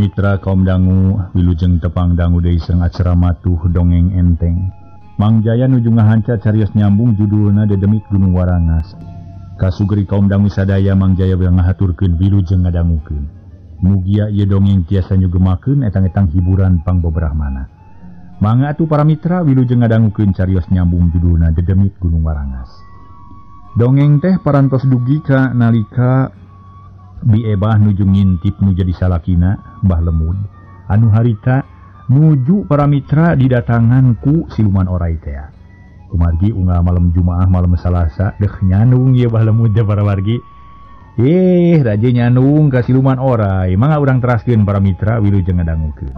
Para mitra kaum dangu wilujeng tepang dangu deui sareng acara matuh dongeng enteng. Mang Jaya nuju ngahanca carios nyambung judulna Dedemit Gunung Warangas. Kasugeri kaum dangu sadaya Mang Jaya ngahaturkeun wilujeng ngadangukeun. Mugia ieu dongeng tiasa nyugemakeun etang-etang hiburan pangbeberahmana. Mangga atuh para mitra wilujeng ngadangukeun carios nyambung judulna Dedemit Gunung Warangas. Dongeng teh parantos dugi ka nalika Bi Ebah nuju ngintip nu jadi salakina Mbah Lemud anu harita nuju para mitra didatangan ku siluman orai tea. Kumargi unggal malam Jumaah malam Salasa deh nyanung ieu Mbah Lemud teh para wargi. Raje nyanung ka siluman orai. Mangga urang teraskeun para mitra wilujeng ngadangukeun.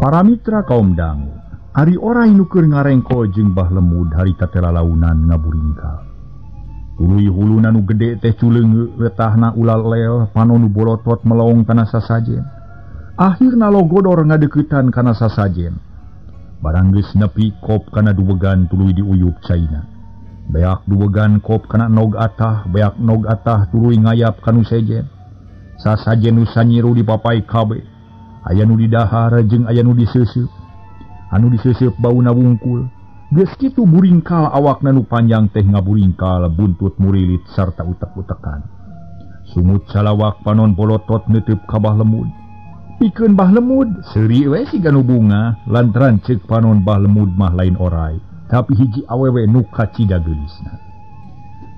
Para mitra kaum dangu, ari orai nu keur ngarengko jeung Mbah Lemud harita teh lalaunan ngaburingkal. Tuluy huluna nu gede teh culeungeut retahna ulal lel panon nu bolotot melong kana sasajen. Akhirna logodor ngadeuketan kana sasajen. Barang geus nepi kop kana duwegan tuluy diuyup caina. Beak duwegan kop kana nog atah, beak nog atah tuluy ngayap kanu sejen. Sasajen nu sanyiru dipapai kabeh. Aya nu didahar jeung aya nu diseuseup. Anu diseuseup bauna wungkul. Geus kitu buringkal awakna nu panjang teh ngaburingkal buntut murilit sarta utek-utekan. Sungut salawak panon bolotot neuteub ka Bah Lemud. Pikeun Bah Lemud seuri we siga nu bunga lantaran ceuk panon Bah Lemud mah lain orai, tapi hiji awewe nu kacida geulisna.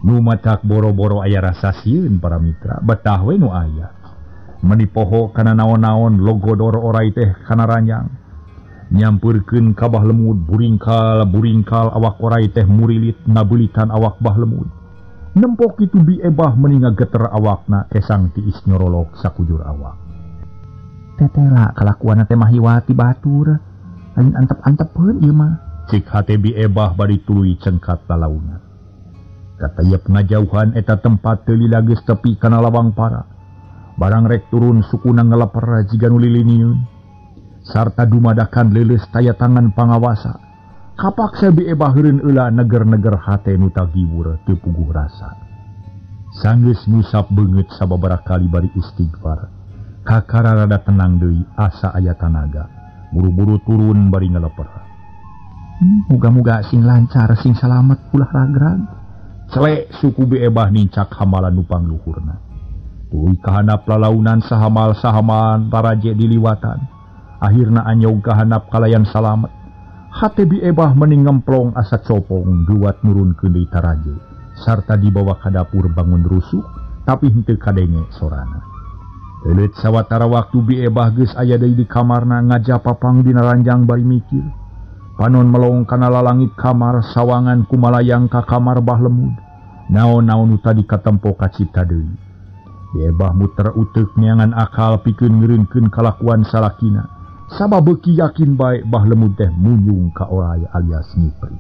Nu matak boro-boro aya rasa sieun para mitra, betah we nu aya. Meuni poho kana naon-naon logodor orai teh kana ranjang. Nyampeurkeun ka Bah Lemud buringkal awak orai teh murilit ngabulitan awak Bah Lemud. Nempok kitu Bi Ebah meuni ngageter awakna kesang tiis nyorolok sakujur awak. Tetela kalakuanna teh mahiwati batur, lain antep-antepeun ieu mah. Cik hate Bi Ebah bari tuluy cengkat lalauna. Katayep ngajauhan eta tempat teu lila geus tepi kana lawang para. Barang rek turun sukuna ngeleper jiga nu lilinieun. Sarta dumadakan leuleus taya tangan pangawasa. Kapaksa Bi Ebah heureun eula neger-neger hate nu tagiwur teu puguh rasa. Sanggeus ngusap beungeut sababaraha kali bari istighfar. Kakara rada tenang deui asa aya tanaga. Buru-buru turun bari ngeleper. Muga-muga sing lancar sing salamet ulah ragrag. Cele suku Bi Ebah nincak hamalan nu pangluhurna. Tuluy kahanap lalaunan sahamal-sahaman taraje diliwatan. Akhirna anyog kahanap kalayan salamet. Hate Bi Ebah meni ngemplong asa copong duat nurunkeun deui taraje sarta dibawa ka dapur bangun rusuh tapi henteu kadenge sorana. Leuleut sawatara waktu Bi Ebah geus aya deui di kamarna ngajapapang dina ranjang bari mikir. Panon melong kana lalangit kamar sawangan kumalayang ka kamar Bah Lemud. Naon-naon nu tadi katempo kacipta deui. Bi Ebah muter uteuk neangan akal pikeun ngeureunkeun kalakuan salakina. Sabab beuki yakin bae Bah Lemud teh munyung ka orai alias ngipri.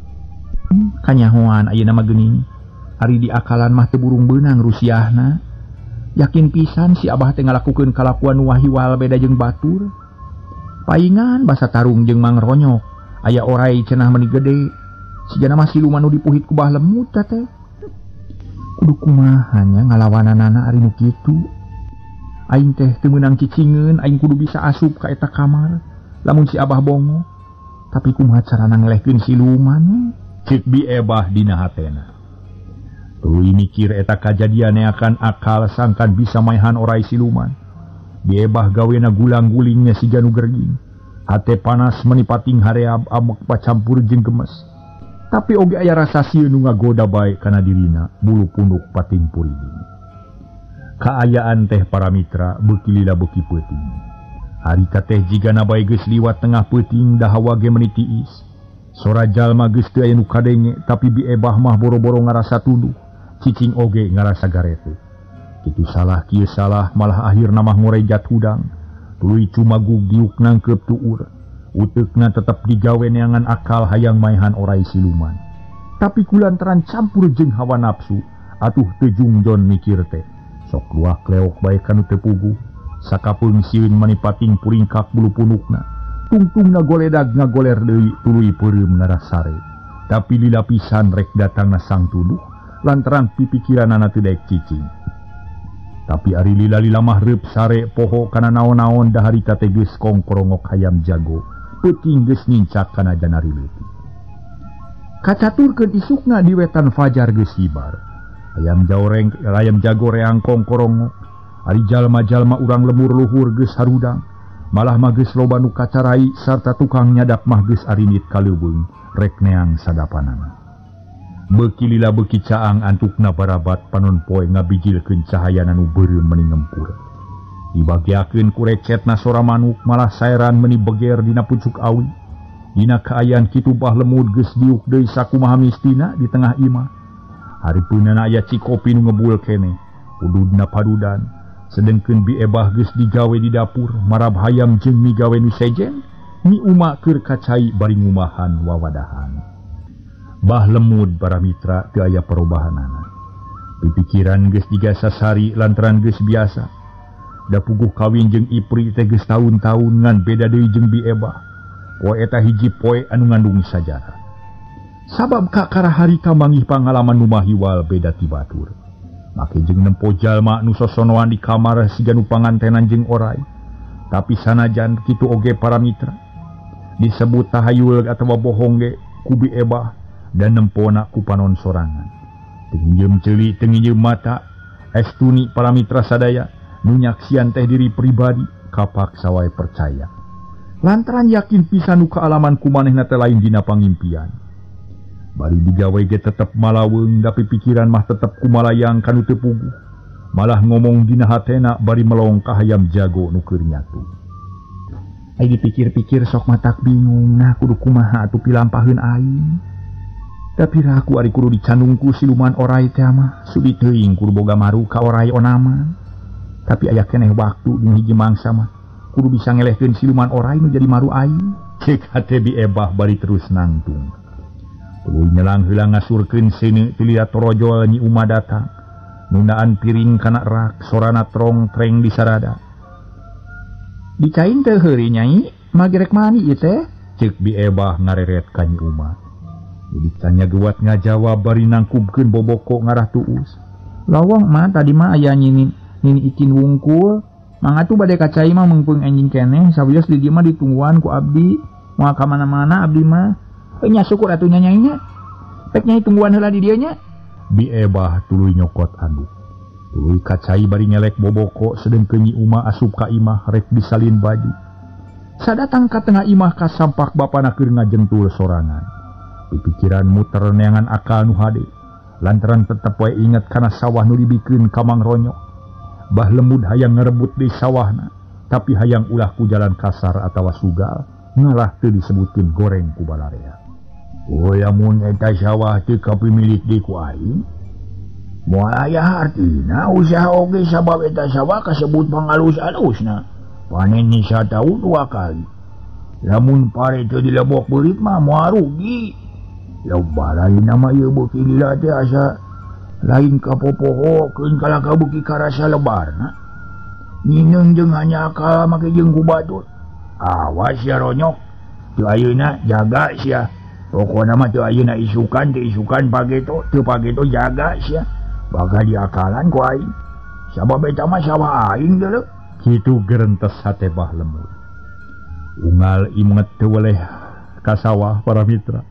Kanyahoan ayeuna mah geuning. Ari diakalan mah teu burung beunang rusiahna. Yakin pisan si Abah teh ngalakukeun kalakuan nu wahiwal beda jeung batur. Paingan basa tarung jeung Mang Ronyok. Aya orai cenah meuni gede. Sigana mah siluman nu dipuhit ku Bah Lemud teh. Kudu kumaha nya ngalawananana ari nu kitu. Aing teh teu meunang cicingeun, aing kudu bisa asup ka eta kamar lamun si Abah bongo. Tapi kumaha carana ngelehkeun siluman? Ceuk Bi Ebah dina hatena. Tuluy mikir eta kajadian neakan akal sangkan bisa maehan orai siluman. Bi Ebah gawena gulang-gulingnya siga nu gerging. Hate panas meuni pating hareab amek pacampur jeung gemes. Tapi oge aya rasa sieun nu ngagoda bae kana dirina, bulu punduk pating puriding. Kaayaan teh para mitra beuki lila beuki peuting. Harita teh jigana bae geus liwat tengah peuting dahawa ge meuni tiis. Sora jalma geus teu aya nu kadenge tapi Bi Ebah mah boro-boro ngarasa tunduh, cicing oge ngarasa garete. Kitu salah kieu salah malah akhirna mah ngorejat hudang. Tuluy cumagug diuk nangkeup tuur. Uteukna tetep digawe neangan akal hayang maehan orai siluman. Tapi kulantaran campur jeung hawa nafsu, atuh teu jungjon mikir teh. Sok luak leok bae kanu teu puguh. Sakapeung sieun mani pating puringkak bulu punukna. Tungtungna goledag ngagoler deui tuluy peureum ngarasare. Tapi lila pisan rek datangna sang tuduh lantaran pipikiranana teu daek cicing. Tapi ari lila-lila mah reup sare poho kana naon-naon da harita teh geus kongkorongok hayam jago. Peuting geus nincak kana janari leutik. Kacaturkeun isukna di wetan fajar geus hibar. Hayam jaoreng hayam jago reang kongkorongok. Ari jalma-jalma urang lemur luhur geus harudang. Malah mah geus loba nu kacarai sarta tukang nyadap mah geus arinit ka leuweung rek neang sadapanana. Beuki lila beuki caang antukna barabat panon poe ngabijilkeun cahayana nu beureum meuni ngempur. Dibagiakeun ku recetna sora manuk malah saeran meuni beger dina pucuk awi. Dina kaayaan kitu Bah Lemud geus diuk deui sakumaha mistina di tengah imah. Hareupeunana aya cikopi nu ngebul keneh, ududna padudan. Sedengkeun Bi Ebah geus digawe di dapur, marab hayam jeung migawe nu sejen, Nyi Uma keur kacai bari ngumahan wawadahan. Bah Lemud para mitra teu aya perubahanana. Pipikiran geus digasasari lantaran geus biasa. Da puguh kawin jeung Ipri teh geus taun-taun ngan beda deui jeung Bi Ebah. Poe eta hiji poe anu ngandung sajarah. Sabab kakara harita manggih pangalaman nu mahiwal beda ti batur. Make jeung nempo jalma nu sosonoan di kamar siga nu pangantenan jeung orai. Tapi sanajan kitu oge para mitra disebut tahayul atawa bohong ge ku Bi Ebah dan nempona ku panon sorangan. Teu nginjeum ceuli, teu nginjeum mata, estuni para mitra sadaya nu nyaksian teh diri pribadi kapaksa wae percaya. Lantaran yakin pisan nu kaalaman ku manehna teh lain dina pangimpian. Bari digawe ge tetep malaweung tapi pikiran mah tetep kumalayang kanu teu puguh. Malah ngomong dina hatena bari melong ka hayam jago nu keur nyatu. Ai dipikir-pikir sok matak bingung, nah kudu kumaha atuh pilampaheun aing. Tapi raku ari kudu dicandung ku siluman orai teh mah sudi teuing kudu boga maru ka orai onaman. Tapi aya keneh waktu dina hiji mangsa mah kudu bisa ngelehkeun siluman orai nu jadi maru aing. Cek hate Bi Ebah bari terus nangtung. Tuluy nyelang heula ngasurkeun seuneu tuluy torojol Nyi Uma datang. Nundaan piring kana rak sorana trong treng di sarada. Dicain teh heuri nyai, magerek mani ieu teh? Cek Bi Ebah ngareret ka Nyi Uma. Ditanya gewat ngajawab bari nangkubkeun boboko ngarah tuus. Lawang mah tadi mah aya nini nini ikin wungkul. Mangga tuh bade ka cai mah meungpeung enjing keneh sawios di dieu mah ditungguan ku abdi. Moal ka mana-mana abdi mah. Nya syukur atuh nya nyai nya. Pek nyai tungguan heula di dieu nya. Bi Ebah tuluy nyokot anduk. Tuluy ka cai bari nyelek boboko sedengkeun Nyi Uma asup ka imah rek disalin baju. Sadatang ka tengah imah kasampak bapana keur ngajentul sorangan. Pikiran muter neangan akal nu hade lantaran tetep wae inget kana sawah nu dibikeun ka Mang Ronyok. Bah Lemud hayang ngarebut di sawahna tapi hayang ulah ku jalan kasar atawa sugal ngalah teu disebutkeun goreng ku balarea. Oh lamun eta sawah teu kapimilik deui ku aing moal aya hartina usaha oge sabab eta sawah kasebut pangalus-alusna panen ni sataun dua kali. Lamun pare teu dilebok beurit mah moal rugi. Lebar lain nama ieu beuki lila teh asa lain kapopohokeun kalah ka beuki karasa lebarna. Nyineung jeung hanya akal make jeung ku batur. Awas sia Ronyok, teu ayeuna jaga sia. Pokona mah teu ayeuna isukan teu isukan pageto, teu pageto jaga sia. Bakal diakalan ku aing. Sabab eta mah sawah aing deuleu. Kitu gerentes hate Bah Lemud. Unggal inget teu weleh ka sawah para mitra.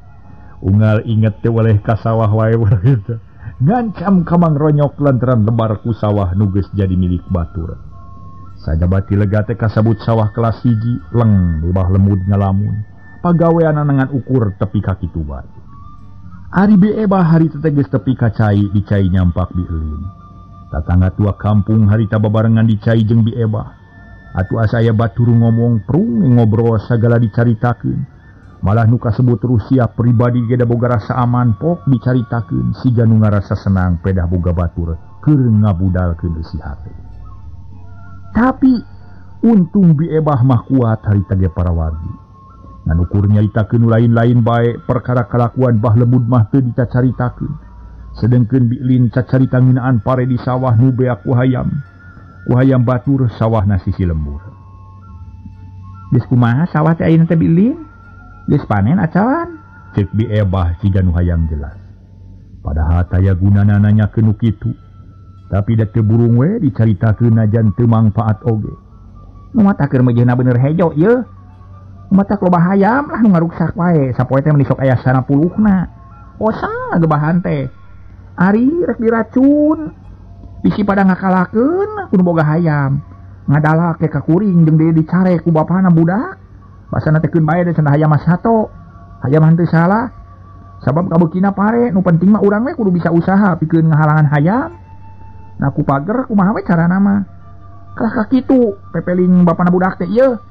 Unggal inget teu weleh ka sawah wae para mitra. Ngancam ka Mang Ronyok lantaran lebar ku sawah nu geus jadi milik batur. Sajabati lega teh kasabut sawah kelas hiji leng di Bah Lemud ngalamun. Pagaweanana ngan ukur tepi ka kitu bae. Ari Bi Ebah harita teh geus tepi ka cai di cai nyampak Bi Elin. Tatangga tua kampung harita babarengan di cai jeung Bi Ebah. Atuh asa aya batur ngomong prung ngobrol sagala dicaritakeun. Malah nu kasebut Rusia pribadi ge da boga rasa aman pok dicaritakeun siga nu ngarasa senang pedah boga batur keur ngabudalkeun eusi hate. Tapi untung Bi Ebah mah kuat harita ge para wargi. Ngan ukur nyaritakeun nu lain-lain bae perkara kalakuan Bah Lemud mah teu dicacaritakeun. Sedengkeun Bi Lin cacarita ngeunaan pare di sawah nu beak ku hayam. Ku hayam batur sawahna sisi lembur. Geus kumaha sawah teh ayeuna teh Bi Lin? Geus panen acalan? Cek Bi Ebah siga nu hayang jelas. Padahal taya gunana nanyakeun nu kitu. Tapi da teu burung we dicaritakeun najan teu mangfaat oge. Nu mata keur meujeuhna bener hejo ieu. Nu mata loba hayam lah nu ngaruksak wae. Sapoe teh meni sok aya 90-na. Osang gebahan teh. Ari rek diracun. Bisi pada ngakalakeun kudu boga hayam. Ngadalak ke ka kuring jeung deui dicarek ku bapana budak. Basana teh keun bae da cenah hayam mah sato. Hayam henteu salah. Sabab kabeukina pare, nu penting mah urang we kudu bisa usaha pikeun ngahalangan hayam. Nah ku pager kumaha we carana mah. Kalah ka kitu pepeling bapana budak teh ieu.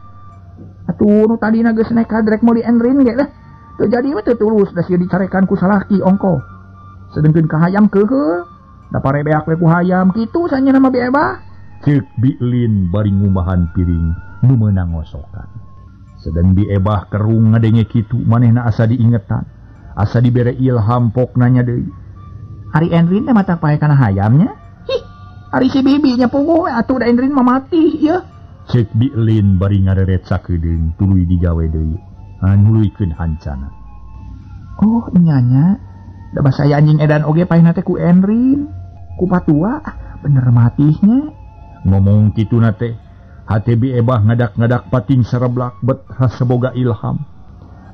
Atuh nu tadina geus nekat rek meuli Endrin ge lah. Teu jadi we teu tulus da sia dicarekan ku salaki ongko. Sedengkeun ka hayam keuheul. Da pare beak we ku hayam kitu sanyana mah Bi Ebah. Ceuk Bi Lin bari ngumbahan piring nu meunang ngosokan. Sedeng Bi Ebah kerung ngadenge kitu manehna asa diingetan. Asa dibere ilham pok nanya deui. Ari Endrin teh mata pae kana hayamnya? Hih, ari si bibi nya puguh we atuh da Endrin mah mati ieu. Ceuk Bi Lin bari ngareret sakedeung tuluy digawe deui. Nuluykeun hancana. Oh, nyanya, da basa aya anjing edan oge paehna teh ku Endrin. Ku patua, bener matihnya. Ngomong kituna teh, hate Bi Ebah ngadak-ngadak pating sareblak bet seboga ilham.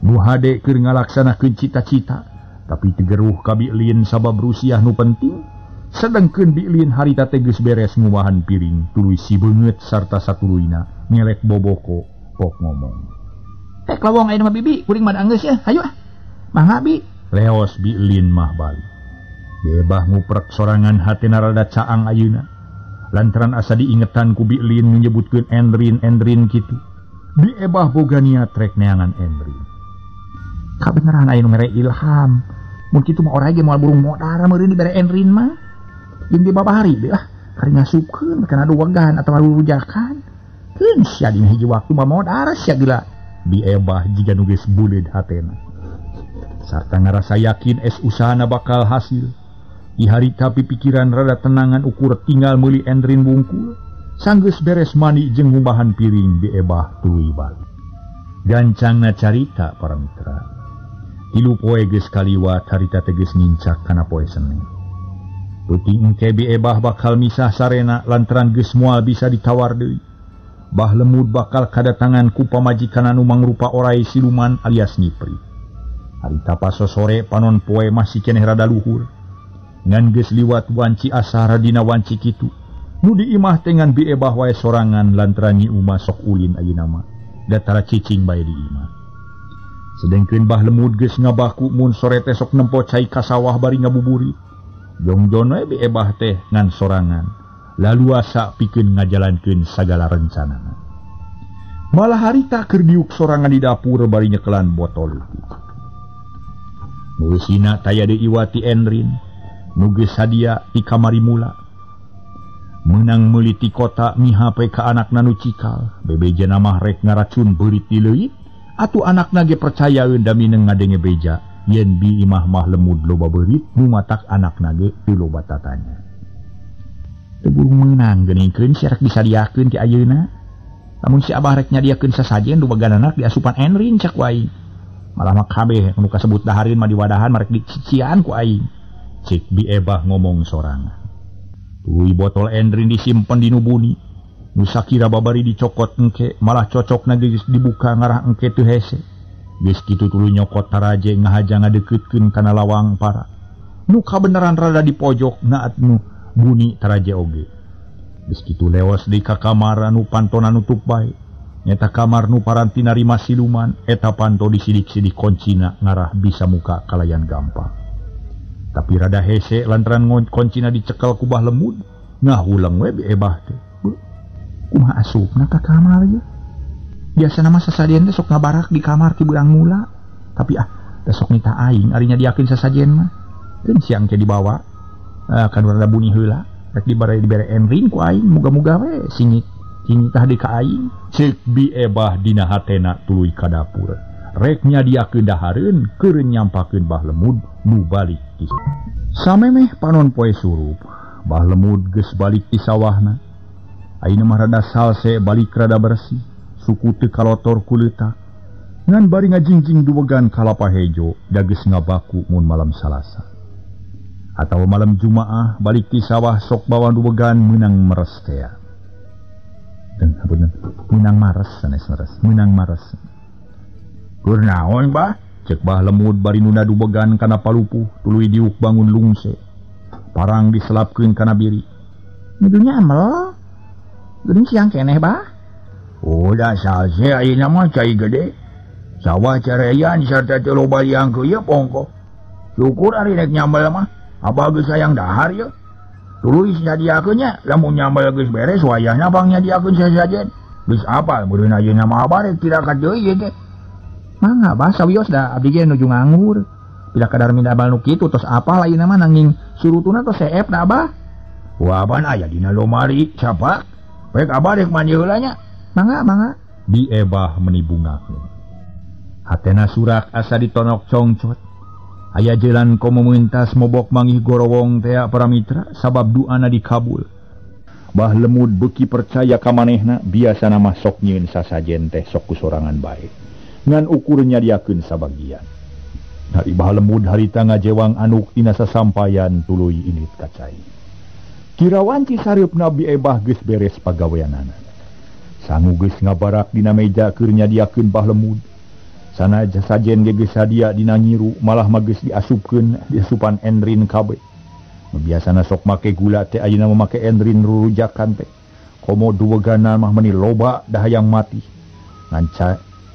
Nu hade keur ngalaksanakeun cita-cita, tapi tegeruh ka Bi Lin sabab rusiah nu penting. Sedengkeun Bi Lin harita teh geus beres ngubahan piring, tuluy si beungeut sarta satuluyna ngelek boboko pok ngomong. Teh lawong ayeuna mah bibi, kuring mah anggeus ya, hayu ah. Mangga Bi. Leos Bi Lin mah balik. Bi Ebah nguprek sorangan hatena rada caang ayeuna. Lantaran asa diingetan ku Bi Lin menyebutkeun Endrin Endrin kitu. Bi Ebah boga niat rek neangan Endrin. Kabeneran aya nu mere ilham. Mun kitu mah orai ge moal burung modar meureun dibere Endrin mah. Jeung di babari deui ah, kari ngasupkeun kana duwegan atawa rurujakan. Keun sia dina hiji waktu mah modar sia gila. Bi Ebah jiga nu geus buleud hatena. Sarta ngarasa yakin es usahana bakal hasil. Di harita pipikiran rada tenangan ukur tinggal meuli Endrin bungkul. Sanggeus beres mandi jeung ngumbahan piring Bi Ebah tuluy balik. Gancangna carita para mitra. Tilu poe geus kaliwat harita teh geus nincak kana poe Senin. Peuting engke Bi Ebah bakal misah sarena lantaran geus moal bisa ditawar deui. Bah Lemud bakal kadatangan ku pamajikan anu mangrupa orai siluman alias ngipri. Harita pasosore panon poe masih keneh rada luhur. Ngan geus liwat wanci asar dina wanci kitu. Nu di imah teh ngan Bi Ebah wae sorangan lantaran Nyi Uma sok ulin ayeuna mah. Datara cicing bae di imah. Sedengkeun Bah Lemud geus ngabaku mun sore teh sok nempo cai ka sawah bari ngabuburit. Jongjon we Bi Ebah teh ngan sorangan. Laluasa pikeun ngajalankeun sagala rencanana. Malah harita keur diuk sorangan di dapur bari nyekelan botol leutik. Nu eusina taya deui Iwati Endrin, nu geus sadia ti kamari mula. Meunang meuli ti kota mihape ka anakna nu cikal, bebejana mah rek ngaracun beurit di leuit. Atuh anakna ge percayaeun da mineng ngadenge beja yen bi imah mah lemud loba beurit nu matak anakna ge teu loba tatanya. Teu burung meunang geuning si rek disadiakeun ti ayeuna. Lamun si abah rek nyadiakeun sasajen du bagananak diasupan Endrin cak ku aing. Malah mah kabeh nu kasebut dahareun mah diwadahan marek dicician ku aing. Cik Bi Ebah ngomong sorangan. Tuluy botol Endrin disimpen di nu buni. Nu sakira babari dicokot engke malah cocokna geus dibuka ngarah engke teu hese. Geus kitu tuluy nyokot taraje ngahaja ngadeukeutkeun kana lawang para. Nu kabeneran rada di pojok naat nu buni taraje oge. Geus kitu leos deui ka kamar anu pantona nutup bae. Nyata kamar nu paranti narima siluman eta panto disidik-sidik koncina ngarah bisa muka kalayan gampang. Tapi rada hese lantaran koncina dicekel ku Bah Lemud ngahuleng we Bi Ebah teh. Kumaha asupna ka kamar ieu? Biasana mah sasajen teh sok ngabarak di kamar ti beurang mula. Tapi ah, da sok nitah aing ari nyadiakeun sasajen mah. Keun siang ke dibawa. Kan rada bunyi heula. Rek dibere dibere Endrin ku aing, muga-muga we singit nitah deui ka aing. Ceuk Bi Ebah dina hatena tuluy ka dapur. Rek nyadiakeun dahareun keur nyampakeun Bah Lemud nu balik ti. Samemeh panon poe surup, Bah Lemud geus balik ti sawahna. Ayeuna mah rada salse balik rada bersih, suku teu kalotor ku leutak. Ngan bari ngajingjing duwegan kalapa hejo, da geus ngabaku mun malam Salasa. Atawa malam Jumaah balik ti sawah sok bawa duwegan meunang meres tea. Dan hapunten meunang mares sanes meres, meunang mares. Keur naon bah? Cek Bah Lemud bari nunda duwegan kana palupuh tuluy diuk bangun lungse. Parang diselapkeun kana biri. Nuju nyamel. Geuning siang keneh bah. Oh da salse ayeuna mah cai gede. Sawah careyan sarta teu loba liang keuyeup ongkoh. Syukur ari rek nyambel mah. Abah geus hayang dahar ye. Tuluy sadiakeun nya, lamun nyambel geus beres wayahna bang nyadiakeun sasajen. Geus apal meureun ayeuna mah abah rek tirakat deui ye teh. Mangga bah sawios da abdi ge nuju nganggur. Bila kadar mindabal nu kitu tos apal ayeuna mah nanging surutuna tos seep da abah. Wah ban aya dina lomari sapak. Rek abah rek mandi heula nya. Mangga mangga. Bi Ebah meni bungahkeun. Hatena surak asa ditonok congcot. Aya jalan komo mentas mobok mangih gorowong tea para mitra sabab duana dikabul. Bah Lemud beuki percaya ka manehna biasana mah sok nyieun sasajen teh sok kusorangan bae. Ngan ukur nyadiakeun sabagian. Dari Bah Lemud harita ngajewang anuk tina sasampayan tuluy indit ka cai. Kira wanci sareupna Bi Ebah geus beres pagaweanana. Sangu geus ngabarak dina meja keur nyadiakeun Bah Lemud. Sanaja sajen ge geus sadia dina nyiru malah mah geus diasupkeun diasupan endrin kabeh. Nu biasana sok make gula teh ayeuna mah make endrin rurujakan teh. Komo duwegana mah meuni loba da hayang mati. Ngan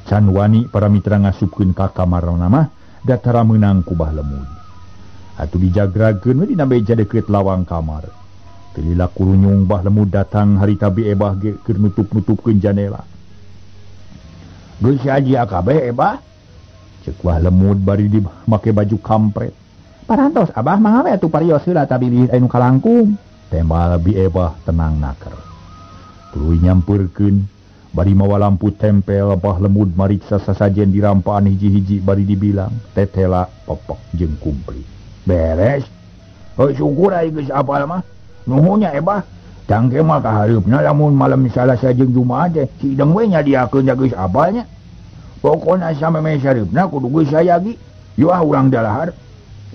can wani para mitra ngasupkeun ka kamarna mah datara meunang ku Bah Lemud. Atuh dijagrakeun we dina meja deukeut lawang kamar. Teu lila kurunyung Bah Lemud datang harita Bi Ebah ge keur nutup-nutupkeun janela. Geus saja kabeh Ebah. Ceuk Bah Lemud bari dimake baju kampret. Parantos abah mangga we atuh parios heula tabilih anu kalangkung. Tembal Bi Ebah tenang naker. Tuluy nyampeurkeun bari mawa lampu tempel Bah Lemud mariksa sasajen dirampaan hiji-hiji bari dibilang tetela pepek jeung kumpli. Beres. Heuh syukur ai geus apal mah. Nuhun nya Ebah. Tangke mah kahareupna lamun malam Salasa jeung Jumaah teh si Ideng we nyadiakeun geus apal nya. Pokona sameme sareupna kudu geus sayagi. Yo ah urang dalahar.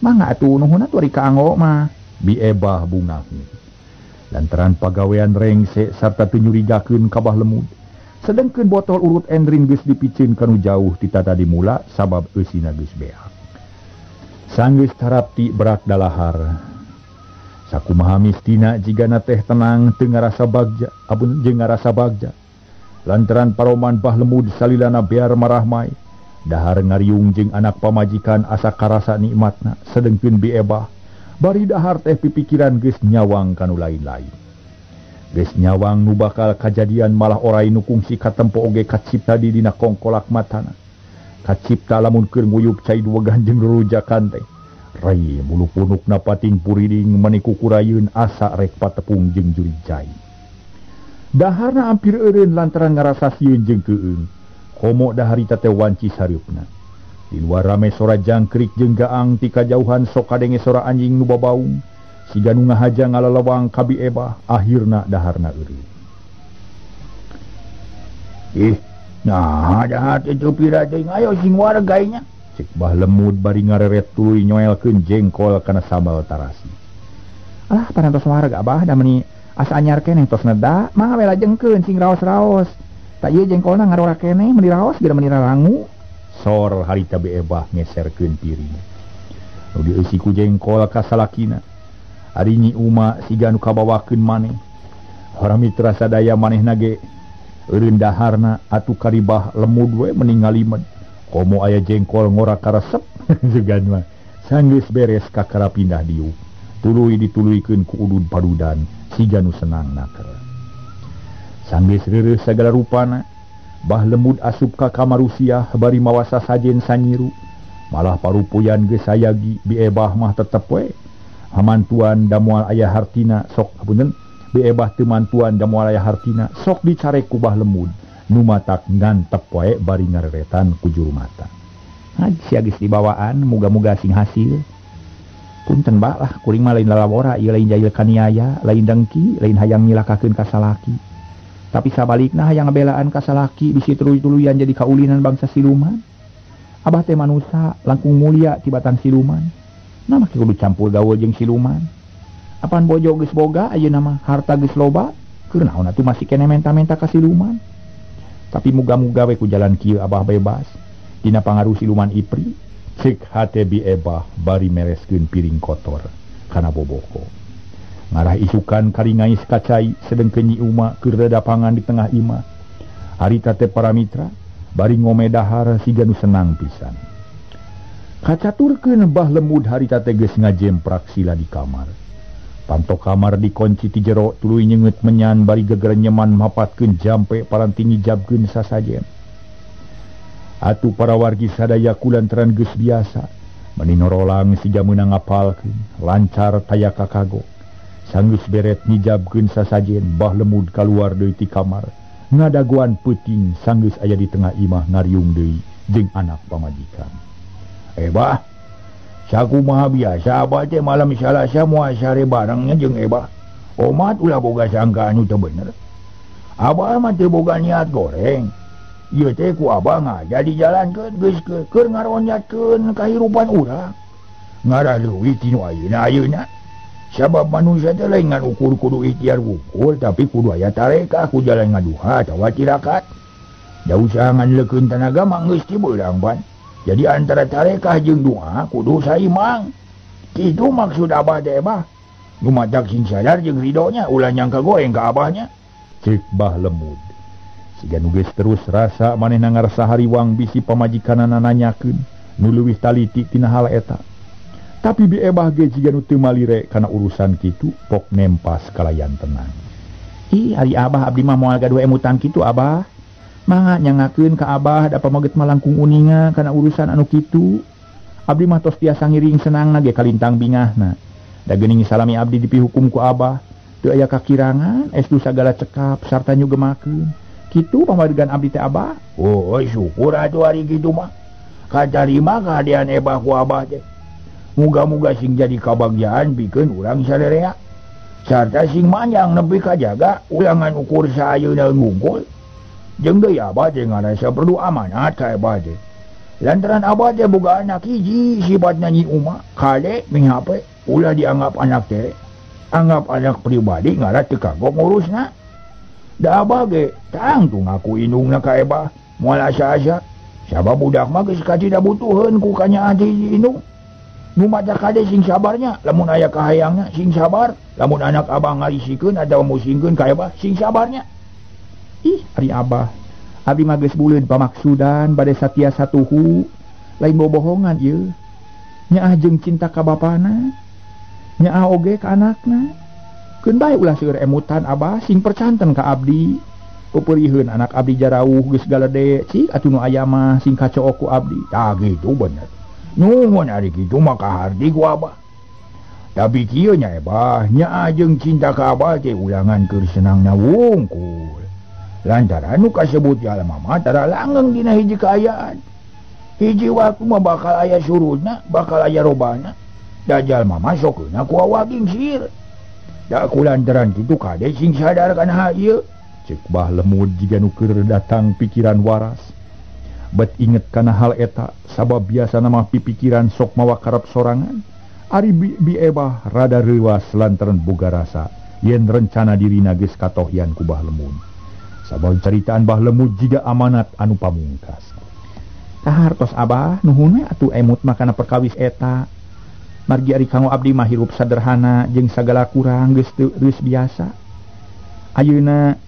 Mangga atuh nuhun atuh ari kaanggo mah. Bi Ebah bungahna. Lantaran pagawean rengse sarta teu nyurigakeun ka Bah Lemud. Sedengkeun botol urut endrin geus dipiceun kanu jauh ti tadi mula sabab eusina geus beak. Sanggeus tarapti berak dalahar. Sakumaha mistina jigana teh tenang teu ngarasa bagja, abun jeung ngarasa bagja. Lantaran paroman Bah Lemud salilana bear marahmai. Dahar ngariung jeung anak pamajikan asa karasa nikmatna, sedengkeun Bi Ebah bari dahar teh pipikiran geus nyawang kanu lain-lain. Geus nyawang nu bakal kajadian malah orai nu kungsi katempo oge kacipta di dina kongkolak matana. Kacipta lamun keur nguyup cai duwegan jeung rurujakan teh. Rai bulu punukna pating puriding mani kukurayeun asa rek patepung jeung jurig cai. Daharna ampir eureun lantaran ngarasa sieun jeung keueung. Komo daharita teh wanci sareupna. Di luar rame sora jangkrik jeung gaang ti kajauhan sok kadenge sora anjing nu babaung. Siga nu ngahaja ngalalewang ka Bi Ebah, akhirna daharna eureun. Ih, nah dahar teh teu pira teuing ayo sing warga nya. Cek Bah Lemud bari ngareret tuluy nyoelkeun jengkol kana sambal tarasi. Alah parantos warga abah da meuni asa anyar keneh tos neda, mangga we lajengkeun sing raos-raos. Tak ieu jengkolna ngarora keneh meuni raos geura meuni rarangu. Sor harita Bi Ebah ngeserkeun piring. Nu dieusi ku jengkol ka salakina. Ari Nyi Uma siga nu kabawakeun maneh. Para mitra sadaya manehna ge eureun daharna atuh karibah Lemud we meni ngalimed. Komo aya jengkol ngora karesep segan mah. Sanggeus beres kakara pindah diuk. Tuluy dituluykeun ku udud padudan siga nu senang naker. Sanggeus reureuh sagala rupana, Bah Lemud asup ka kamar Rusiah bari mawa sasajen sanyiru. Malah parupuyan geus sayagi Bi Ebah mah tetep we. Hamantuan da moal aya hartina sok hapunten Bi Ebah teu mantuan da moal aya hartina sok dicarek ku Bah Lemud. Nu matak ngantep wae bari ngareretan ku juru mata. Sia geus dibawaan muga-muga sing hasil. Punten bah lah kuring mah lain lalawora ieu lain jail kaniaya, lain dengki, lain hayang nyilakakeun ka salaki. Tapi sabalikna hayang ngabelaan ka salaki bisi tuluy-tuluyan jadi kaulinan bangsa siluman. Abah teh manusa langkung mulia tibatan siluman. Nah make kudu campur gaul jeung siluman. Apan bojo geus boga ayeuna mah harta geus loba, keur naon atuh masih keneh menta-menta ka siluman. Tapi muga-muga we ku jalan kieu Abah bebas dina pangaruh siluman Ipri. Cek hate Bi Ebah bari mereskeun piring kotor kana boboko. Ngarah isukan karingais kacai sedengkeun Nyi Uma keur dadapangan di tengah imah. Harita teh para mitra bari ngome dahar siga nu senang pisan. Kacaturkeun Bah Lemud harita teh geus ngajemprak sila di kamar. Pantok kamar dikunci ti jero tuluy nyeungeut menyan bari gegerenyeman mapatkeun jampe paranti ngijabkeun sasajen. Atuh para wargi sadaya kulantaran geus biasa meni norolang siga meunang ngapalkeun lancar taya kakagok. Sanggeus beret ngijabkeun sasajen Bah Lemud kaluar deui ti kamar. Ngadagoan peuting sanggeus aya di tengah imah ngariung deui jeung anak pamajikan. Bah, sakumaha biasa abah teh malam Salasa moal sare barengnya jeung Ebah. Omat ulah boga sangka anu teu bener. Abah mah teu boga niat goreng. Ieu teh ku abah ngaja dijalankeun geus keur ngaronyatkeun kahirupan urang. Ngarah leuwih ti nu ayeuna-ayeuna. Sabab manusia teh lain ngan ukur kudu ikhtiar wungkul tapi kudu aya tarekah ku jalan ngaduha atawa tirakat. Da usaha ngan leukeun tanaga mah geus ti beurang pan. Jadi antara tarekah jeung doa kudu saimang. Kitu maksud abah teh Bah. Nu matak sing sadar jeung ridonya ulah nyangka goreng ka abahnya. Cek Bah Lemud. Siga nu geus terus rasa manehna ngarasa hariwang bisi pamajikanana nanyakeun nu leuwih taliti tina hal eta. Tapi Bi Ebah ge jiga nu teu malire kana urusan kitu pok nempas kalayan tenang. Ih ari abah abdi mah moal gaduh emutan kitu abah. Mangga nyangakeun ka abah da pamaget mah langkung uninga kana urusan anu kitu. Abdi mah tos tiasa ngiring senangna ge kalintang bingahna. Da geuning salami abdi dipihukum ku abah teu aya kakirangan estu sagala cekap sarta nyugemakeun. Kitu pamadegan abdi teh abah. Oh syukur atuh ari kitu mah. Katarima kahadean Ebah ku abah teh. Muga-muga sing jadi kabagjaan pikeun urang sarerea. Sarta sing manjang nepi kajaga ulangan ukur saayeunaeun wungkul. Jeung deui abah teh ngarasa perlu amanat ka Ebah teh. Lantaran abah teh boga anak hiji sifatna Nyi Uma, kade mihape ulah dianggap anak teh. Anggap anak pribadi ngarah teu kagok ngurusna. Da abah ge tangtu ngaku indungna ka Ebah moal asa-asa. Sabab budak mah geus katidabutuheun ku kanyaah ti indung. Nu maca kade sing sabarnya, lamun aya kahayangna sing sabar, lamun anak abah ngarisikeun atawa musingkeun ka Ebah sing sabarnya. Ih, ari abah, abdi mah geus buleud pamaksudan bade satia satuhu, lain bobohongan ieu. Nyaah jeung cinta ka bapana, nyaah oge ka anakna. Keun bae ulah seueur emutan abah sing percanten ka abdi. Peupeuriheun anak abdi jarauh geus galede, cik atuh nu aya mah sing kacook ku abdi. Tah kitu bener. Nuhun ari kitu mah kaharti ku abah. Tapi kieu nya Ebah, nyaah jeung cinta ka abah teh ulangan keur senangna wungkul. Lantaran nu kasebut jalma mah tara langgeng dina hiji kaayaan. Hiji waktu mah bakal aya surutna, bakal aya robana. Da jalma mah sokeuna ku awaging sir. Da ku lantaran kitu kade sing sadar kana hal ieu. Cek Bah Lemud jiga nu keur datang pikiran waras. Bet inget kana hal eta sabab biasana mah pipikiran sok mawa karep sorangan. Ari Bi Ebah rada reuas lantaran boga rasa yen rencana dirina geus katohyan ku Bah Lemud. Sabab caritaan Bah Lemud jiga amanat anu pamungkas. Kahartos abah nuhun we atuh emut mah kana perkawis eta. Margi ari kanggo abdi mah hirup sederhana jeung sagala kurang geus geus biasa. Ayeuna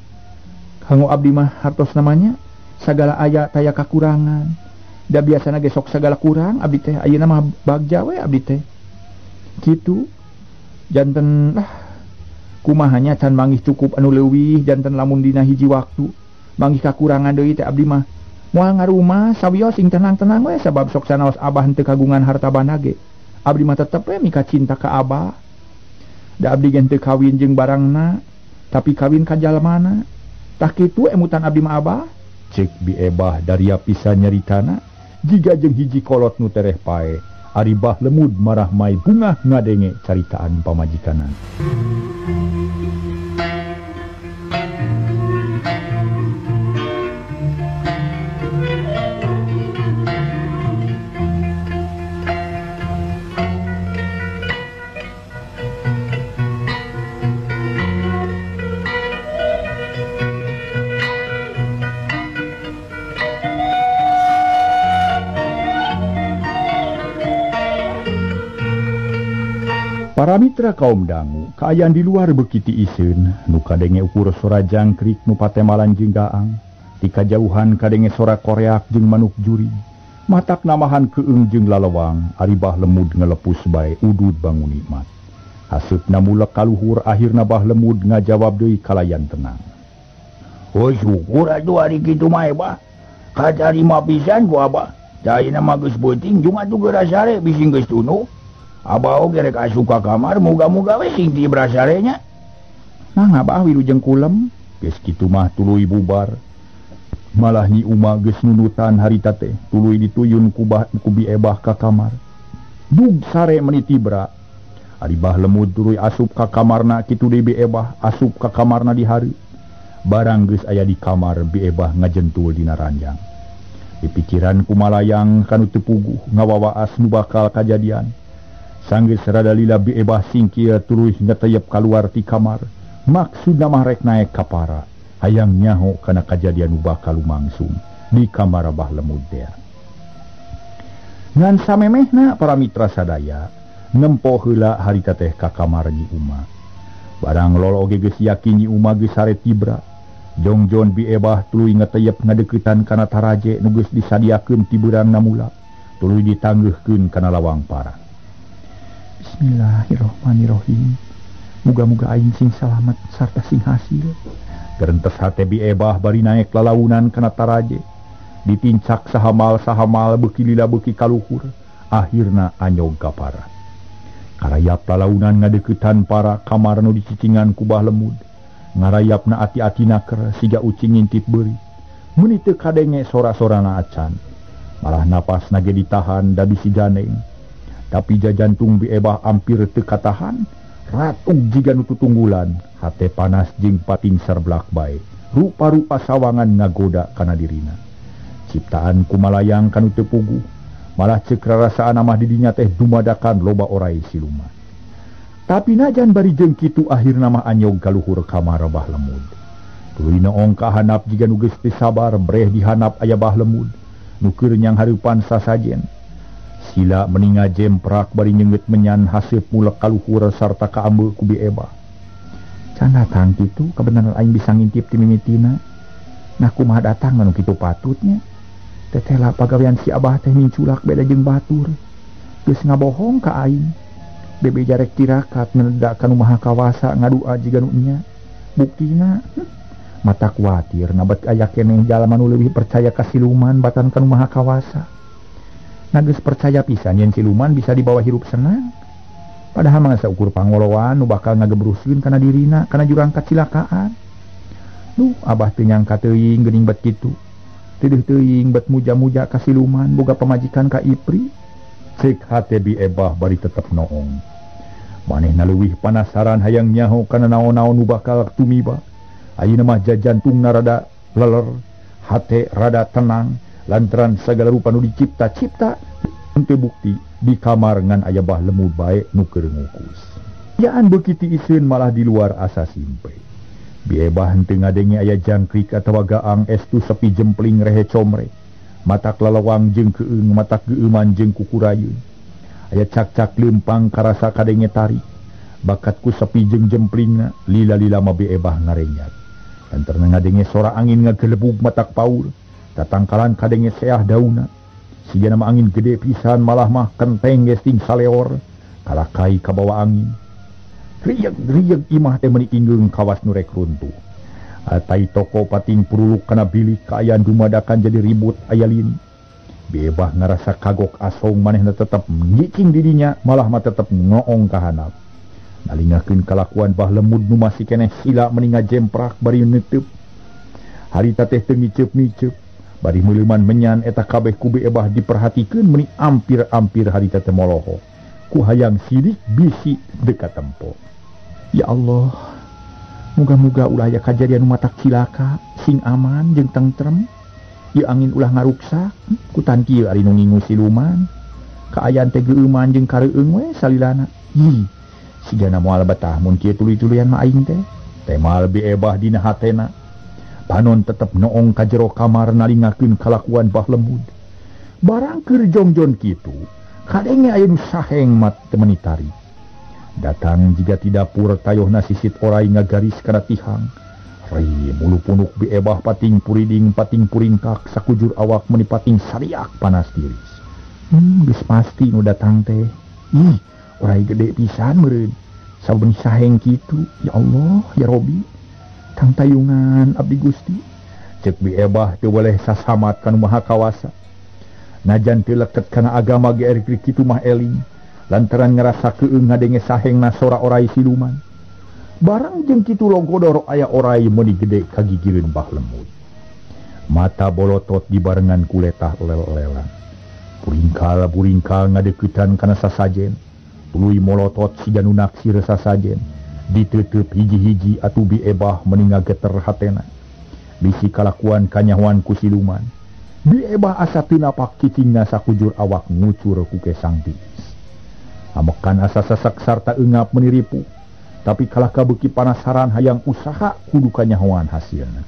kanggo abdi mah hartos namanya sagala aya taya kakurangan. Da biasana ge sok sagala kurang abdi teh ayeuna mah bagja we abdi teh. Kitu janten lah kumahanya can manggih cukup anu leuwih janten lamun dina hiji waktu manggih kakurangan deui teh abdi mah moal ngarumah sawios sing tenang-tenang we sabab sok sanaos abah henteu kagungan harta banda ge. Abdi mah tetep we mika cinta ka abah. Da abdi ge henteu kawin jeung barangna tapi kawin ka jalmana. Tah kitu emutan abdi mah abah. Cek Bi Ebah daria pisan nyaritana jiga jeung hiji kolot nu tereh pae. Ari Bah Lemud marah mai bungah ngadenge caritaan pamajikanan. Para mitra kaum dangu, kaayaan di luar beuki tiiseun, nu kadenge ukur sora jangkrik nu patemalan jeung gaang, ti kajauhan kadenge sora koreak jeung manuk jurig, matak namahan keung jeung lalewang, ari Bah Lemud ngelepus bae udud bangun nikmat. Haseupna mulek kaluhur, akhirna Bah Lemud ngajawab deui kalayan tenang. Oh syukur atuh ari kitu mah Bah. Katarima pisan ku Abah. Caina mah geus beuting jeung atuh geura sare bisi geus tunduh. Abah oge rek asup ka kamar muga-muga we sing tibra sare nya. Nah Abah wilujeng kulem. Geus kitu mah tuluy bubar. Malah Nyi Uma geus nunutan harita teh tuluy dituyun ku Bah ku Bi Ebah ka kamar. Dug sare meuni tibra. Ari Bah Lemud tuluy asup ka kamarna kitu deui Bi Ebah asup ka kamarna di hari. Barang geus aya di kamar Bi Ebah ngajentul dina ranjang. Dipikiran kumalayang kanu teu puguh ngawawaas nu bakal kajadian. Sanggeus rada lila Bi Ebah singkir tuluy ngeteyep kaluar ti kamar. Maksudna mah rek naek ka para, hayang nyaho kana kajadian nu bakal lumangsung di kamar Bah Lemud teh. Ngan samemehna para mitra sadaya nempo heula harita teh ka kamar Nyi Uma. Barang lolo oge geus yakin Nyi Uma geus sare tibra. Jongjon Bi Ebah tuluy ngeteyep ngadeuketan kana taraje nu geus disadiakeun ti beurang namula, tuluy ditanggeuhkeun kana lawang para. Bismillahirrahmanirrahim. Muga-muga aing sing salamet sarta sing hasil. Gerentes hate Bi Ebah bari naek lalaunan kana taraje. Ditincak sahamal-sahamal beuki lila beuki kaluhur, akhirna anyog ka para. Karayap lalaunan ngadeuketan para kamar nu dicicingan ku Bah Lemud. Ngarayapna ati-ati naker siga ucing ngintip beuri. Meuni teu kadenge sora-sorana acan. Malah napasna ge ditahan da bisi ganeng. Tapi jajantung Bi Ebah ampir teu katahan, ratug jiga nu tutunggulan, hate panas jeung pating serblak bae. Rupa-rupa sawangan ngagoda kana dirina. Ciptaan kumalayang kanu teu puguh, malah ceuk rarasaan mah di dinya teh dumadakan loba orai siluman. Tapi najan bari jeung kitu akhirna mah anyog kaluhur kamar Bah Lemud. Tuluy noong ka hanap jiga nu geus teu sabar breh di hanap aya Bah Lemud, nu keur nyanghareupan sasajen. Sila meninga jemprak bari nyeungeut menyan haseup mulek kaluhur sarta kaambe ku Bi Ebah. Can datang kitu kabeneran aing bisa ngintip ti mimitina. Nah kumaha datang anu kitu patutnya. Teteh lah pagawean si Abah teh minculak beda jeung batur. Geus ngabohong ka aing. Bebe jarek tirakat neledak kanu maha kawasa ngadua jiga nu nya. Buktina mata kuatir nabat aya keneh jalma nu leuwih percaya ka siluman batan kanu maha kawasa. Nah geus percaya pisan yen siluman bisa dibawa hirup senang. Padahal mah saukur pangoloan nu bakal ngagebruskeun kana dirina kana jurang kacilakaan. Duh, Abah teu nyangka teuing geuning bet kitu. Teudeeh teuing bet muja-muja ka siluman boga pamajikan ka Ipri. Cek hate Bi Ebah bari tetep noong. Manehna leuwih panasaran hayang nyaho kana naon-naon nu bakal tumiba. Ayeuna mah jajantungna rada leler, hate rada tenang lantaran sagala rupa nu dicipta-cipta henteu bukti di kamar ngan aya Bah Lemud bae nu keur ngukus. Yaan beuki tiiseun malah di luar asa simpe. Bi Ebah henteu ngadenge aya jangkrik atawa gaang estu sepi jempling rehe comre. Matak lalawang jeung keung, matak geueuman jeung kukurayun. Aya cak-cak leumpang karasa kadenge tarik. Bakat ku sepi jeung jemplingna, lila-lila mah Bi Ebah ngarenyat. Lantaran ngadenge sora angin ngagelebug matak paur. Tatangkalan kadenge seah dauna. Sigana mah angin gede pisan malah mah kenteng geus ting saleor. Kalakai kabawa angin. Rieg-rieg imah teh meuni inggeung kawas nu rek runtuh. Atai toko pating puruluk kana bilik kaayaan dumadakan jadi ribut aya lini. Bi Ebah ngarasa kagok asong manehna tetep ngicing dirinya malah mah tetep ngoong ka hanap. Nalingakeun kalakuan Bah Lemud nu masih keneh sila meuni ngajemprak bari neuteub. Harita teh teu ngiceup-ngiceup. Bari meuleuman menyan eta kabeh ku Bi Ebah diperhatikeun meuni ampir-ampir harita teh moloho. Ku hayang sidik bisi dekat tempo. Ya Allah, muga-muga ulah aya kajadian nu matak cilaka, sing aman jeung tentrem. Ieu angin ulah ngaruksak, ku tan kieu ari nu ngingu siluman. Kaayaan teh geueuman jeung kareueung we salilana. Ih, sigana moal betah mun kieu tuluy-tuluyan mah aing teh. Temal Bi Ebah dina hatena. Panon tetep noong ka jero kamar nalingakeun kalakuan Bah Lemud. Barang keur jongjon kitu, kadenge aya nu saheng mat teu meuni tarik. Datang jiga ti dapur tayohna sisit orai ngagaris kana tihang. Rai mulu punuk biebah pating puriding pating puringkak sakujur awak meni pating sariak panas tiris. Geus pasti nu datang teh. Ih, orai gede pisan meureun. Saben saheng kitu, ya Allah, ya Robi. Tang tayungan abdi Gusti. Cek biebah teu boleh sasamat kanu Maha Kawasa. Najan teu leket kana agama ge rek kitu mah eling. Lantaran ngerasa keung ngadenge sahengna sora orai siluman. Barang jeung kitu logodor aya orai meuni gede kagigireun Bah Lemud. Mata bolotot dibarengan kuletah lel-lelan. Buringkal-buringkal ngadeuketan kana sasajen. Tuluy molotot siga nu naksir sasajen. Diteuteup hiji-hiji atuh biebah meuni ngageter hatena. Bisi kalakuan kanyahoan ku siluman. Biebah asa teu napak cicingna sakujur awak ngucur ku kesang tiis. Amekan asa sesak sarta eungap meniripu, tapi kalah kabeuki panasaran hayang usaha kudu kanyahoan hasilna.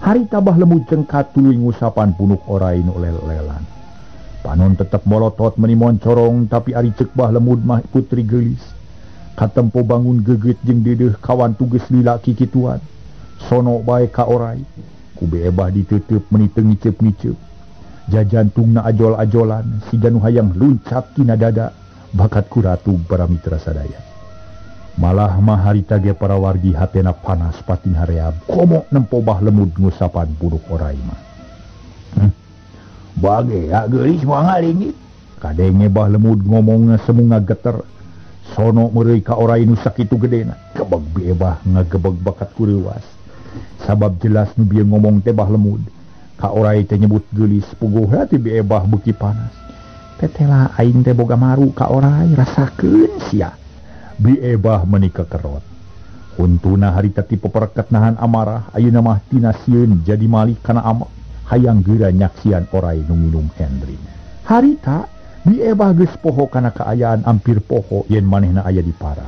Harita Bah Lemud cengkat tuluy ngusapan punuk orai nu lel-lelan. Panon tetep molotot meni moncorong, tapi ari ceuk Bah Lemud mah putri geulis. Katempo bangun geget jeung deudeuh kawan tuges lila kikituan. Sono bae ka orai, ku beebah diteuteup meni teu ngiceup-ngiceup. Jajantungna ajol-ajolan, siga nu hayang luncat tina dada. Bakat ku ratu para mitra sadaya. Malah mah harita ge para wargi hatena panas pating hareab. Komo nempo Bah Lemud ngusapan punuk orai mah. Bage ya geulis moal ngalinggit. Kadenge Bah Lemud ngomongna semu ngageter. Sono meureuy ka orai nu sakitu gedena. Gebeg biebah ngagebeg bakat ku reuas. Sabab jelas nu bieu ngomong teh Bah Lemud. Ka orai teh nyebut geulis puguh hati biebah beuki panas. Tetela aing teh boga maru ka orai rasakeun sia. Biebah meuni kekerot. Huntuna harita ti pepereket nahan amarah ayeuna mah tina sieun jadi malih kana amek hayang geura nyaksian orai nu nginum Endrin. Harita biebah geus poho kana kaayaan ampir poho yen manehna aya di para.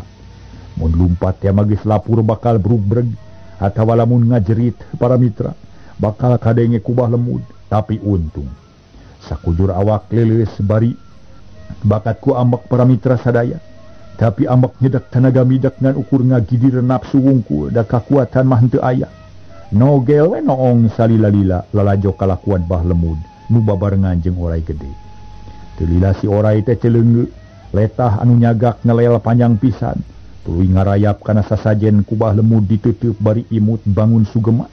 Mun lumpat teh mah geus lapur bakal brugbreg atawa lamun ngajerit para mitra bakal kadenge ku Bah Lemud, tapi untung sakujur awak leuleus bari bakat ku ambek para mitra sadaya. Tapi ambek nyedak tenaga midak ngan ukur ngagidir nafsu wungkul da kakuatan mah henteu aya. Nogel we noong salila-lila lalajo kalakuan Bah Lemud nu babarengan jeung orai gede. Teu lila si orai teh celeungeu, letah anu nyagak ngelel panjang pisan. Tuluy ngarayap kana sasajen ku Bah Lemud ditutup bari imut bangun sugema.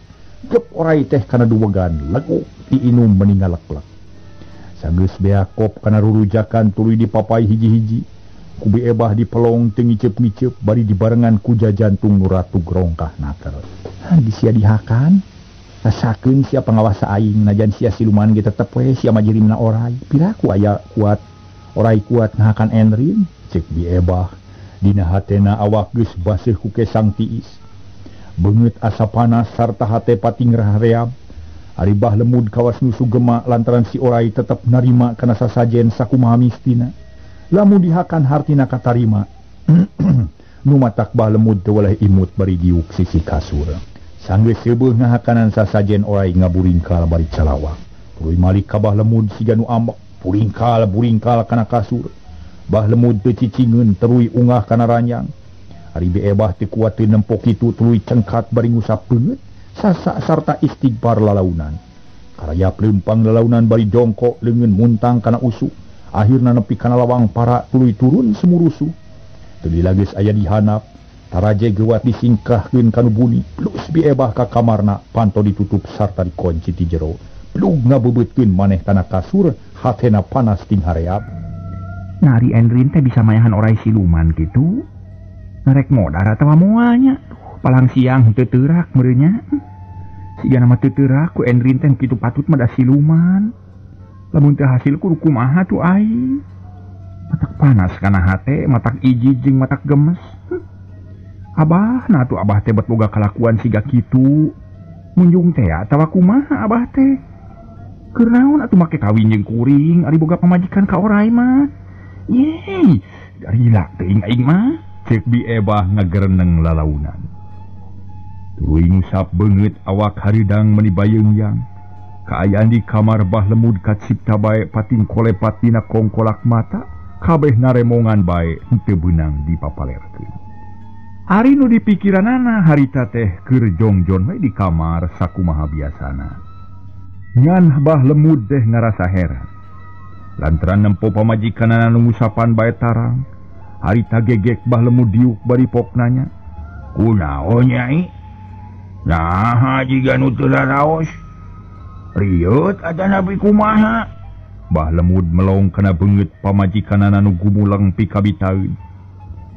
Gep orai teh kana duwegan leguk diinum meni ngaleklek. Sanggeus beakop kana rurujakan tuluy dipapai hiji-hiji. Ku biebah dipelong teu ngiceup-ngiceup bari dibarengan ku jajantung nu ratug rongkah naker. Geus sia dihakan. Rasakeun sia pangawasa aing najan sia siluman ge tetep we sia majirimna orai. Piraku aya kuat orai kuat ngahakan Endrin cek biebah. Dina hatena awak geus baseuh ku kesang tiis. Beungeut asa panas sarta hate pating rahareab. Ari Bah Lemud kawas nu sugema lantaran si orai tetep narima kana sasajen sakumaha mistina. Lamun dihakan hartina katarima. Nu matak Bah Lemud teu weleh imut bari diuk sisi kasur. Sanggeus seubeung ngahakanan sasajen orai ngaburingkal bari calawak. Tuluy malik ka Bah Lemud siga nu ambek, buringkal-buringkal kana kasur. Bah Lemud teu cicingeun teruy ungah kana ranjang. Ari beebah teu kuat teu nempo kitu tuluy cengkat bari ngusap beungeut. Sasak sarta istighfar lalaunan. Karayap leumpang lalaunan bari dongkok leungeun muntang kana usuk. Akhirna nepi kana lawang para tuluy turun sumurusuh. Teu lila geus aya di handap, taraje geuwat disingkahkeun kanu buni. Plus biebah ka kamarna panto ditutup sarta dikunci ti jero. Plug ngabeubeutkeun maneh kana kasur, hatena panas ting hareab. Nari Endrin teh bisa mayahan orai siluman kitu. Narek modar atawa moal nya. Palang siang teu teurak meureun nya. Sigana mah teu teurak ku Endrin teh kitu patut mah da siluman. Lamun teu hasil kudu kumaha tuh aing. Matak panas kana hate, matak iji jeung matak gemes. Abah, nah tuh abah teh bet boga kalakuan siga kitu. Munjung teh atawa kumaha abah teh? Keur naon atuh make kawin jeung kuring ari boga pamajikan ka orai mah. Yeay, lila teuing aing mah. Cek biebah ngagereneng lalaunan. Tuluy ngusap beungeut awak haridang meni bayeungyang. Kaayaan di kamar Bah Lemud kacipta bae pating kolepat dina kongkolak mata Kabeh naremongan bae henteu beunang dipapalerkeun. Ari nu dipikiranana harita teh keur jongjon we di kamar sakumaha biasana. Ngan Bah Lemud teh ngarasa heran. Lantaran nempo pamajikanana nu ngusapan bae tarang, harita gegek Bah Lemud diuk bari pok nanya, "Kunaon Nyai? Naha jiga nu teu raraos? Rieut atanapi kumaha?" Bah Lemud melong kana beungeut pamajikanana nu gumuleng pikabitaeun.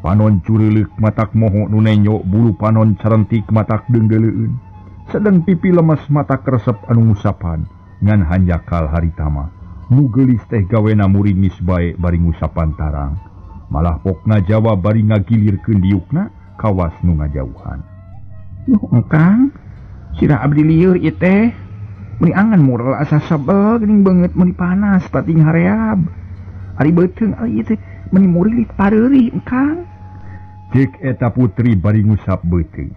Panon cureuleuh matak moho nu nenyo, bulu panon carentik matak deungdeuleueun. Sedeng pipi lemes matak resep anu ngusapan, ngan hanjakal harita mah. Nu geulis teh gawena murimis bae bari ngusapan tarang. Malah pokna jawab bari ngagilirkeun diukna kawas nu ngajauhan. "Duh Kang, sirah abdi lieur ieu teh. Meuni angan murel asa sebel geuning beungeut meuni panas pating hareab. Ari beuteung ieu teh meuni murilit pareurih Kang." Ceuk eta putri bari ngusap beuteung.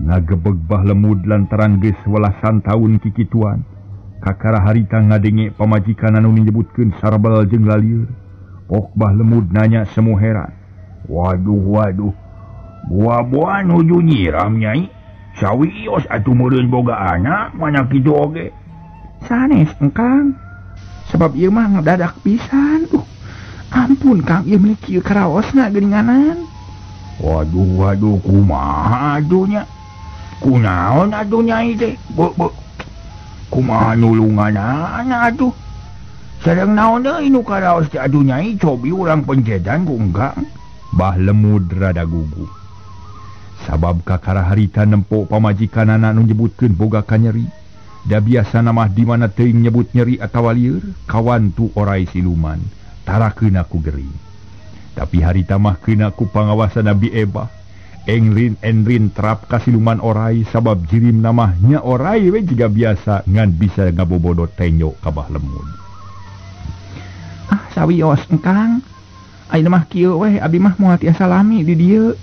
Ngagebeg Bah Lemud lantaran geus welasan taun kikituan. Kakara harita ngadenge pamajikan anu nyebutkeun sarbel jeung lalieur. Pok Bah Lemud nanya semu heran. "Waduh waduh. Buah-buah nuju nyiram Nyai. Sawios atuh meureun boga anak mana kitu oge." "Sanes Kang. Sebab ieu mah ngadadak pisan. Ampun Kang, ieu meuni kieu karaosna geuninganan." "Waduh waduh, kumaha atuh nya? Kunaon atuh Nyai teh? Be kumaha nulunganana atuh? Sareng naon deui nu karaos teh atuh Nyai, cobi urang pencetan ku engkang." Bah Lemud rada gugup. Sabab kakara harita nempo pamajikanana nu nyebutkeun boga kanyeri. Da biasana mah di mana teuing nyebut nyeri atawa lieur, kawantu orai siluman, tara keuna ku gering. Tapi harita mah keuna ku pangawasan Nabi Ebah. Englin enrin terap ka siluman orai sabab jirim namah nya orai we jiga biasa ngan bisa ngabobodo tenyo ka Bah Lemud. "Ah sawios Kang, ayeuna mah kieu weh, abdi mah moal tiasa lami di dieu.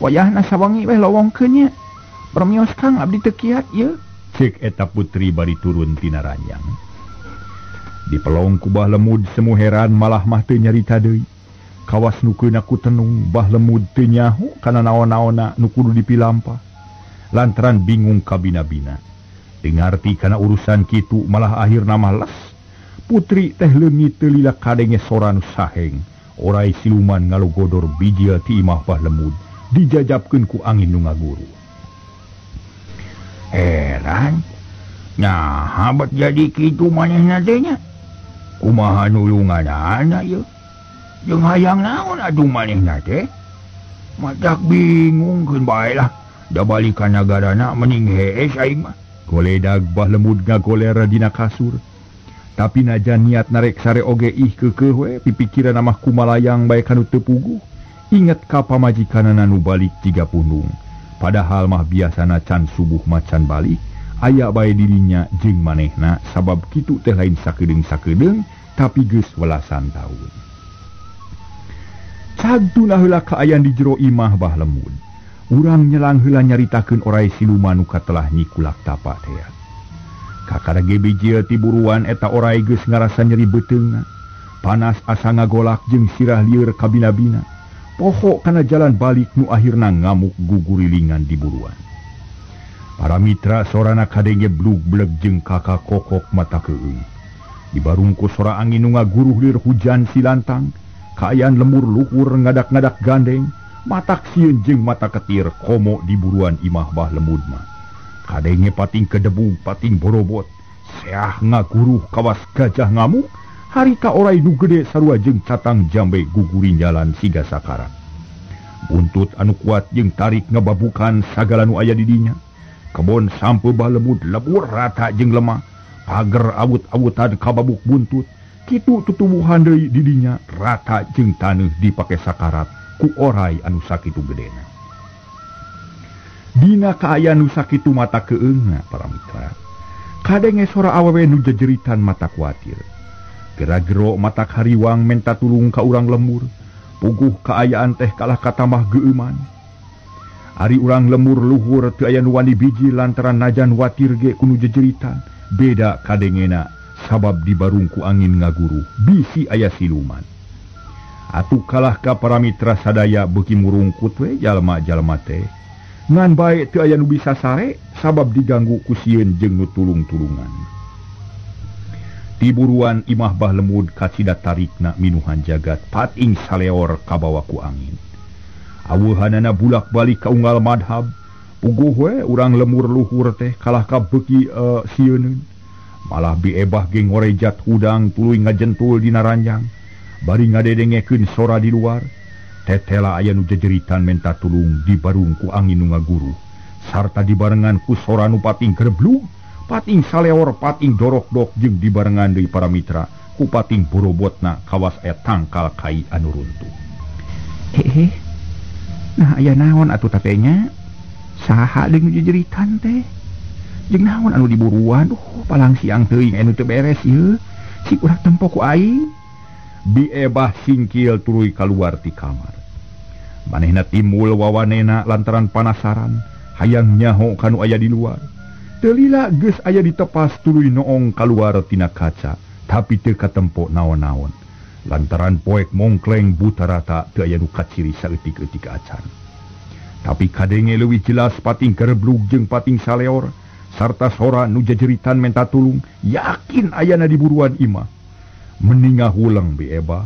Wayahna sawengi weh lowongkeun nya. Permios Kang, abdi teu kiat ieu." Ceuk eta putri bari turun tina ranjang. Dipelong ku Bah Lemud semu heran malah mah teu nyarita deui. Kawas nu keuna ku tenung Bah Lemud teu nyaho kana naon-naonna nu kudu dipilampah. Lantaran bingung kabina-bina. Teu ngarti kana urusan kitu malah akhirna mah les. Putri teh leungit teu lila kadenge sora nu saheng. Orai siluman ngalogodor bijil ti imah Bah Lemud dijajabkeun ku angin nu ngaguru. "Heran, naha bet jadi kitu manehna teh nya? Kumaha nulunganana ieu? Jeung hayang naon atuh manehna teh? Matak bingung keun bae lah. Da balik ka nagarana mending hees aing mah." Goledag Bah Lemud ngagoler dina kasur. Tapi najan niat narek sare oge ih keukeuh we pipikiran mah kumalayang bae kanu teu puguh. Inget ka pamajikanana nu balik jiga pundung. Padahal mah biasana can subuh macan balik, aya bae dirinya jeung manehna sabab kitu teh lain sakedeung-sakedeung tapi geus welasan taun. Cagtuna heula kaayaan di jero imah Bah Lemud. Urang nyelang heula nyaritakeun orai siluman nu katelah nyikulak tapa teh. Kakara ge bijil ti buruan eta orai geus ngarasa nyeri beuteungna. Panas asa ngagolak jeung sirah lieur kabina-bina. Poho kana jalan balik nu akhirna ngamuk gugurilingan di buruan. Para mitra sorana kadenge blug-bleg jeung kakak kokok mata keung. Dibarungku sora angin nu ngaguruh lir hujan silantang, kaayaan lemur luhur ngadak-ngadak gandeng, matak sieun jeung mata ketir komo di buruan imah Bah Lemud mah. Kadenge pating kedebung pating borobot, seah ngaguruh kawas gajah ngamuk. Harita orai nu gede sarua jeung catang jambe gugurin jalan siga sakarat. Buntut anu kuat jeung tarik ngababukan sagala nu aya di dinya. Kebon sampe Bah Lemud lebur rata jeung lemah. Pager awut-awutan kababuk buntut. Kitu tutubuhan deui di dinya rata jeung taneuh dipake sakarat ku orai anu sakitu gedena. Dina kaayaan nu sakitu mata keungna para mitra. Kadenge sora awewe nu jejeritan mata kuatir. Gera-gero matak hariwang menta tulung ka urang lemur. Puguh kaayaan teh kalah katamah geueuman. Ari urang lemur luhur teu aya nu wani biji lantaran najan watir ge kunu jejeritan. Beda kadengena sabab dibarungku angin ngaguru bisi aya siluman. Atuh kalah ka para mitra sadaya beuki murungkut we jalma-jalma teh. Ngan bae teu aya nu bisa sare sabab diganggu ku sieun jeung nu tulung-tulungan. Tiburuan imah Bah Lemud kacida tarikna minuhan jagat pating saleor kabawa ku angin. Aweuhanana bulak-balik ka unggal madhab. Puguh we urang lemur luhur teh kalah ka beuki sieuneun. Malah biebah ge ngorejat hudang tuluy ngajentul dina ranjang. Bari ngadedengekeun sora di luar. Tetela aya nu jejeritan menta tulung dibarung ku angin nu ngaguru. Sarta dibarengan ku sora nu pating gereblug, pating saleor, pating dorok-dok jeung dibarengan deui para mitra ku pating borobotna kawas aya tangkal kai anu runtuh. Heeh. Nah aya naon atuh tatenya? Saha deui nu jejeritan teh? Jeung naon anu diburuan? Palang siang teuing anu teu beres ieu. Si urang tempo ku aing. Biebah singkil tuluy kaluar ti kamar. Manehna timbul wawanena lantaran panasaran, hayang nyaho kanu aya di luar. Teu lila geus aya ditepas tuluy noong kaluar tina kaca, tapi teu katempo naon-naon. Lantaran poek mongkleng buta rata teu aya nu kaciri saeutik-eutik acan. Tapi kadenge leuwih jelas pating gereblug jeung pating saleor sarta sora nu jejeritan menta tulung, yakin ayana diburuan imah. Meningah huleng biebah,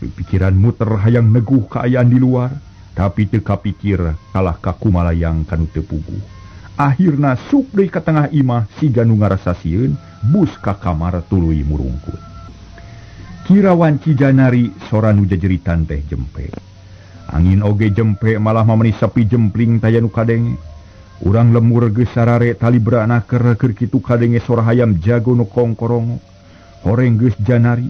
pikiran muter hayang neguh kaayaan di luar, tapi teu kapikir kalah ka kumalayang kanu teu puguh. Akhirna sup deui ka tengah imah siga nu ngarasa sieun, bus ka kamar tuluy murungkut. Kira wanci janari sora nu jejeritan teh jempe. Angin oge jempe malah mameni sepi jempling taya nu kadenge. Urang lemur geus sarare tali beranaker keur kitu kadenge sora hayam jago nu kongkorongok. Horeng geus janari,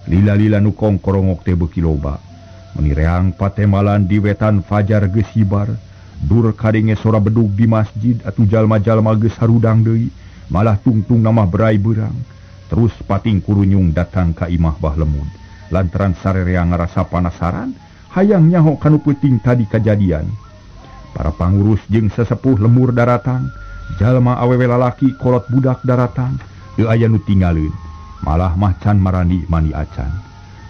lila-lila nu kongkorongok teh beuki loba. Meni reang patemalan di wetan fajar geus hibar, dur kadenge sora bedug di masjid atuh jalma-jalma geus harudang deui, malah tungtung namah berai beurang. Terus pating kurunyung datang ka imah Bah Lemud. Lantaran sarerea ngarasa panasaran, hayang nyaho kanu peuting tadi kajadian. Para pangurus jeung sesepuh lemur daratang, jalma awewe lalaki kolot budak daratang, teu aya nu tinggalin. Malah mah can marani mani acan.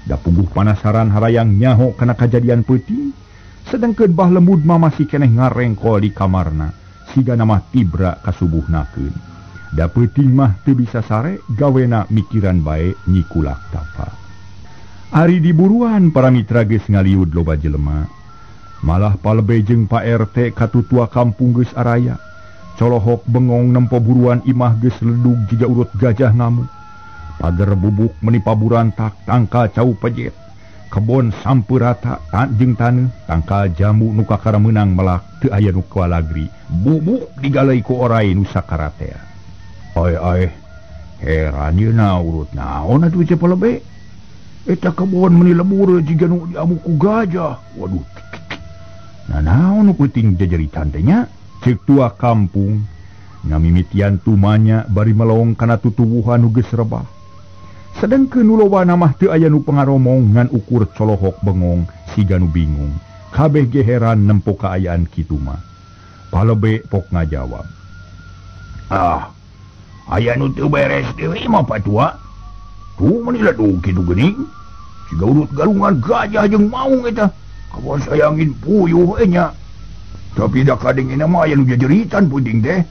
Da puguh panasaran harayang nyaho kana kajadian peuting, sedengkeun Bah Lemud mah masih keneh ngarengkol di kamarna, siga mah tibra kasubuhnakeun. Da peuting mah teu bisa sare, gawena mikiran bae nyikulak tapa. Ari diburuan para mitra geus ngaliud loba jelema. Malah palebe jeung Pak RT katutua kampung geus araya. Colohok bengong nempo buruan imah geus ledug jiga urut gajah ngamuk. Pager bubuk meni paburantak tangkal cau pejet. Kebon sampeu rata jeung taneuh tangkal jambu nu kakara meunang melak teu aya nu kualagri. Bubuk digalai ku orai nu sakaratea. Ai ai heran ieu na urut naon atuh ceu palebe. Eta kebon meni lebur jiga nu diamuk ku gajah. Waduh. Nah naon nu peuting jejeritan teh nya? Ceuk tua kampung ngamimitian tumanya bari melong kana tutuwuhan nu geus rebah. Sedengkeun nu loba mah teu aya nu pangaromong ngan ukur colohok bengong siga nu bingung. Kabeh ge heran nempo kaayaan kitu mah. Palebe pok ngajawab. Ah, aya nu teu beres deui mah patua. Tuh meni ledug kitu geuning. Siga urut galungan gajah jeung maung eta. Kawan sayangin puyuh nya. Tapi da kadengena mah aya nu jejeritan peuting teh.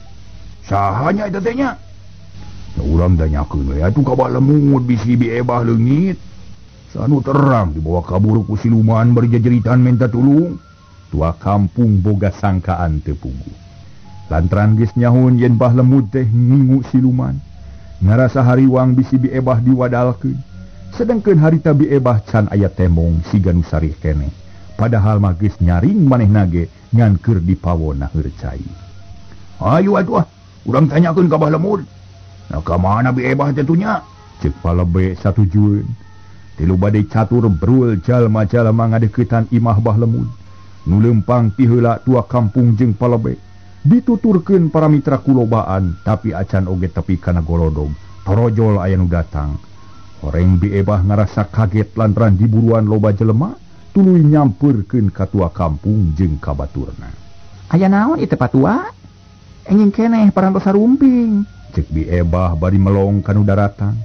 Saha nya eta teh nya? Urang tanyakeun we atuh ka Bah Lemud bisi biebah leungit. Sanu terang dibawa kabur ku siluman bari jejeritan minta tulung. Tua kampung boga sangkaan teu puguh. Lantaran geus nyahun yen Bah Lemud teh ngingu siluman. Ngarasa hariwang bisi biebah diwadalkeun. Sedengkeun harita biebah can aya temong siga nu sarih keneh. Padahal mah geus nyaring manehna ge ngan keur dipawon naheur cai. Ayo atuh ah, urang tanyakeun ka Bah Lemud. Nah, ka mana biebah tentunya? Cek palebe satujueun. Tilu bade catur brul jalma-jalma ngadeuketan imah Bah Lemud. Nu leumpang ti heula tua kampung jeung palebe. Dituturkeun para mitra kulobaan, tapi acan oge tepi kana golodog. Torojol aya nu datang. Horeng biebah ngarasa kaget lantaran diburuan loba jelema, tuluy nyampeurkeun ka tua kampung jeung ka baturna. Aya naon ieu teh patua? Enjing keneh parantos sarumping. Cek biebah bari melong kanu daratan.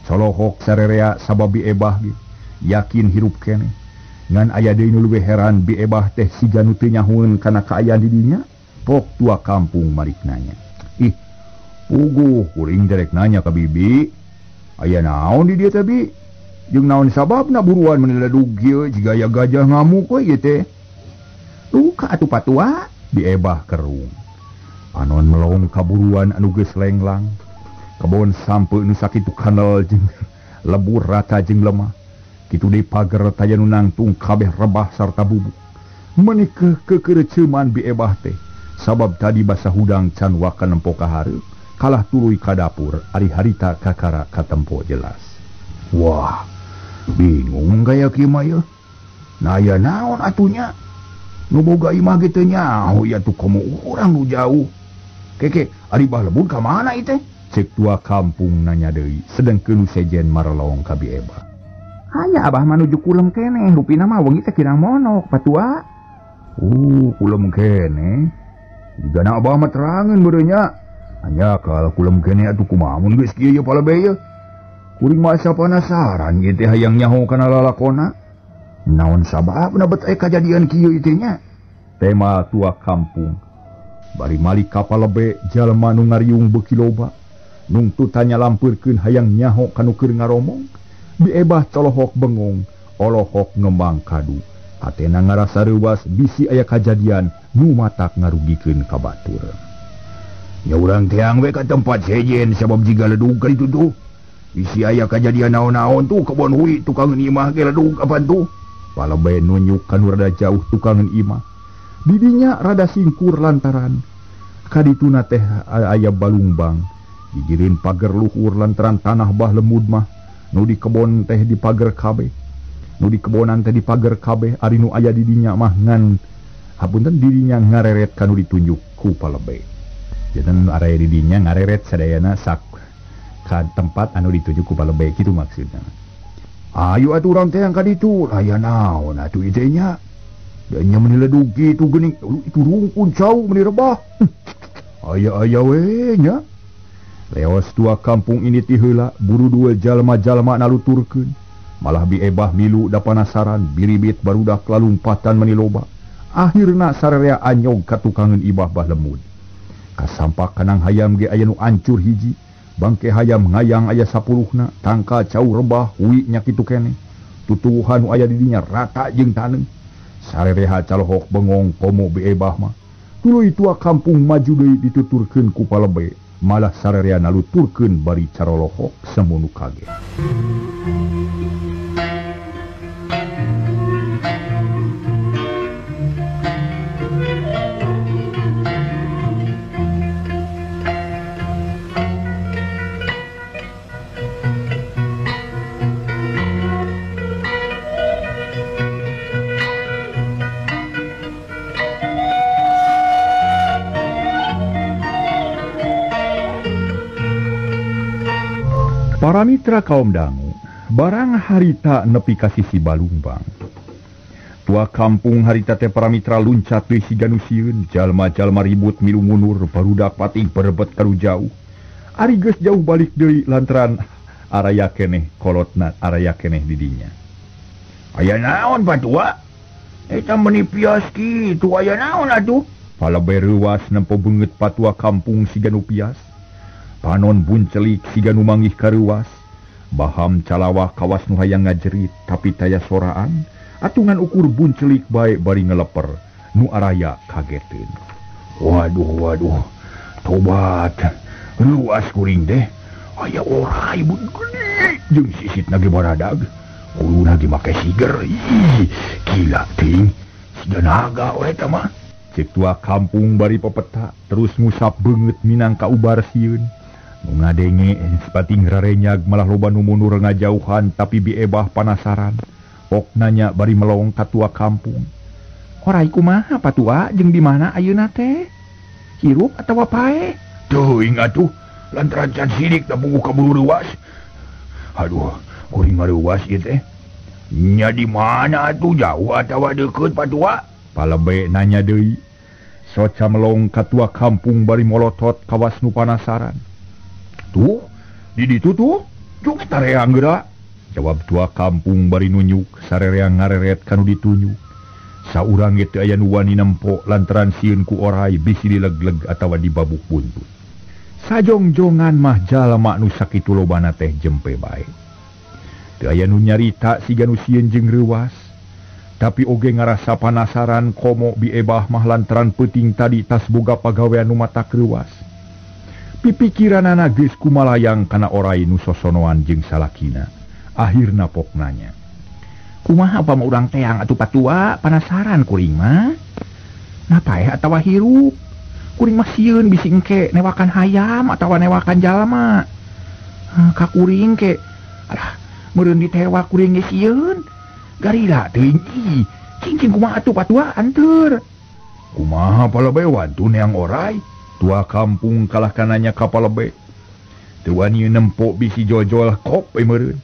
Colohok sarerea sabab biebah ge yakin hirup keneh. Ngan aya deui nu leuwih heran Bi Ebah teh siga nu teu nyahueun kana kaayaan di dinya. Pok tua kampung marik nanya. Ih, puguh kuring derek nanya ka bibi. Aya naon di dieu teh bi? Jeung naon sababna buruan meni ledug kieu jiga aya gajah ngamuk we ieu teh. Duka atuh patua, Bi Ebah kerung. Panon melong kaburuan anu geus lenglang. Kebon sampe nu sakitu kanel jeung lebur rata jeung lemah. Kitu deui pager taya nu nangtung kabeh rebah sarta bubuk. Meuni kekeureuceuman Bi Ebah teh. Sabab tadi basa hudang can waka nempo ka hareup, kalah tuluy ka dapur ari harita kakara katempo jelas. Wah, bingung gaya kieu mah yeuh. Nah aya naon atunya? Nu boga imah ge teu nyaho ya tuh komo urang nu jauh. Keke, ari Bah Lebur ka mana ieu teh? Cek tua kampung nanya deui, sedengkeun nu sejen marelong ka Bi Ebah. Hanya abah manuju kulem keneh, rupina mah wengi teh kirang monok, patua. Kulem keneh. Jigana abah mah terangeun beureunnya. Hanya kalau kulem keneh atuh kumaha mun geus kieu ye palebe ye. Kuring mah asa panasaran ieu teh hayang nyaho kana lalakona. Naon sababna bet aya kajadian kieu ieu teh nya? Tema tua kampung. Bari malik ka palebe jalma nu ngariung beuki loba. Nungtutan nyalampurkeun hayang nyaho kanu keur ngaromong. Bi Ebah colohok bengong, olohok ngembang kadu. Hatena ngarasa reuwas bisi aya kajadian nu matak ngarugikeun ka batur. Nya urang teang we ka tempat sejen sabab jiga ledug ka ditu tuh. Bisi aya kajadian naon-naon tuh kebon hui tukangeun imah ge ledug apan tuh. Palebe nunjuk kanu rada jauh tukangeun imah. Didinya rada singkur lantaran kadituna teh aya balungbang. Digirin pager luhur lantaran tanah Bah Lemud mah nu di kebon teh di pager kabeh. Nu di kebonan teh di pager kabeh ari nu aya di dinya mah ngan hapunten dirinya ngareret kanu ditunjuk ku palebe. Janten area di dinya ngareret sadayana sak ka tempat anu dituju ku palebe kitu maksudna. Ayo atuh urang teh ka ditu, aya naon atuh ieu teh nya. Da nya meni ledug kitu geuning, itu rungkun cau meni rebah. Aya-aya we nya. Leos tua kampung ini ti heula buru dua jalma-jalma naluturkeun. Malah Bi Ebah milu da panasaran biribit barudak lalumpatan meni loba. Akhirna sararea anyog ka tukangeun ibah Bah Lemud. Kasampak kanang hayam ge aya nu ancur hiji, bangke hayam ngayang aya sapuluhna, tangka cau rebah hui nya kitu keneh. Tutuwuhan nu aya di dinya rata jeung taneuh. Sarereha calohok bengong komo Bi Ebah mah. Tuluy tua kampung maju deui dituturkeun ku palebe. Malah sarerea naluturkeun bari carolohok semunu kaget. Para mitra kaum dangu, barang harita nepi ka sisi Balumbang. Tua kampung harita teh para mitra luncat deui siga nu sieun, jalma-jalma ribut milu munur, barudak pating berebet kalu jauh. Ari geus jauh balik deui lantaran araya keneh kolotna araya keneh di dinya. Aya naon patua? Eta meuni pias kitu aya naon atuh? Palebe reuwas nempo beungeut patua kampung siga nu pias. Panon buncelik siga nu manggih kareuwas. Baham calawah kawas nu hayang ngajerit tapi taya soraan. Atungan ukur buncelik bae bari ngeleper. Nu araya kageteun. Waduh waduh. Tobat. Reuwas kuring teh. Aya orai bun gede jeung sisitna ge baradag. Kuluna ge make siger. Ih, gila ting. Siga naga we eta mah. Cek tua kampung bari pepeta terus ngusap beungeut minangka ubar sieun. Nu ngadenge sapating rarenyag malah loba nu mundur ngajauhan tapi Bi Ebah panasaran. Pok nanya bari melong ka tua kampung. Orai kumaha patua jeung di mana ayeuna teh? Hirup atawa paeh? Teuing atuh lantaran can sidik da buku kaburu reuwas. Aduh, kuring reuwas ieu teh. Nya di mana atuh jauh atawa deukeut patua? Palebe nanya deui. Soca melong ka tua kampung bari molotot kawas nu panasaran. Tuh, di ditu tuh, jung eta reang geura. Jawab tua kampung bari nunjuk sarerea ngareret kanu ditunjuk. Saurang ge teu aya nu wani nempo lantaran sieun ku orai bisi dilegleg atawa dibabuk buntut. Sajongjongan mah jalma nu sakitu lobana teh jempe bae. Teu aya nu nyarita siga nu sieun jeung reuwas. Tapi oge ngarasa panasaran komo Bi Ebah mah lantaran peuting tadi tas boga pagawean nu matak reuwas. Pipikiranana geus kumalayang kana orai nu sosonoan jeung salakina. Akhirna pok nanya, kumaha upama urang teang atuh patua panasaran kuring mah? Nah paeh atawa hirup? Kuring mah sieun bisi engke newakan hayam atawa newakan jalma. Ka kuring ke alah meureun ditewak kuring ge sieun. Garila teuing ih, cing-cing kumaha atuh patua anteur. Kumaha palebe wantu neang orai? Tua kampung kalah kananya ka palebe. Teu wani nempo bisi jojol kop we meureun.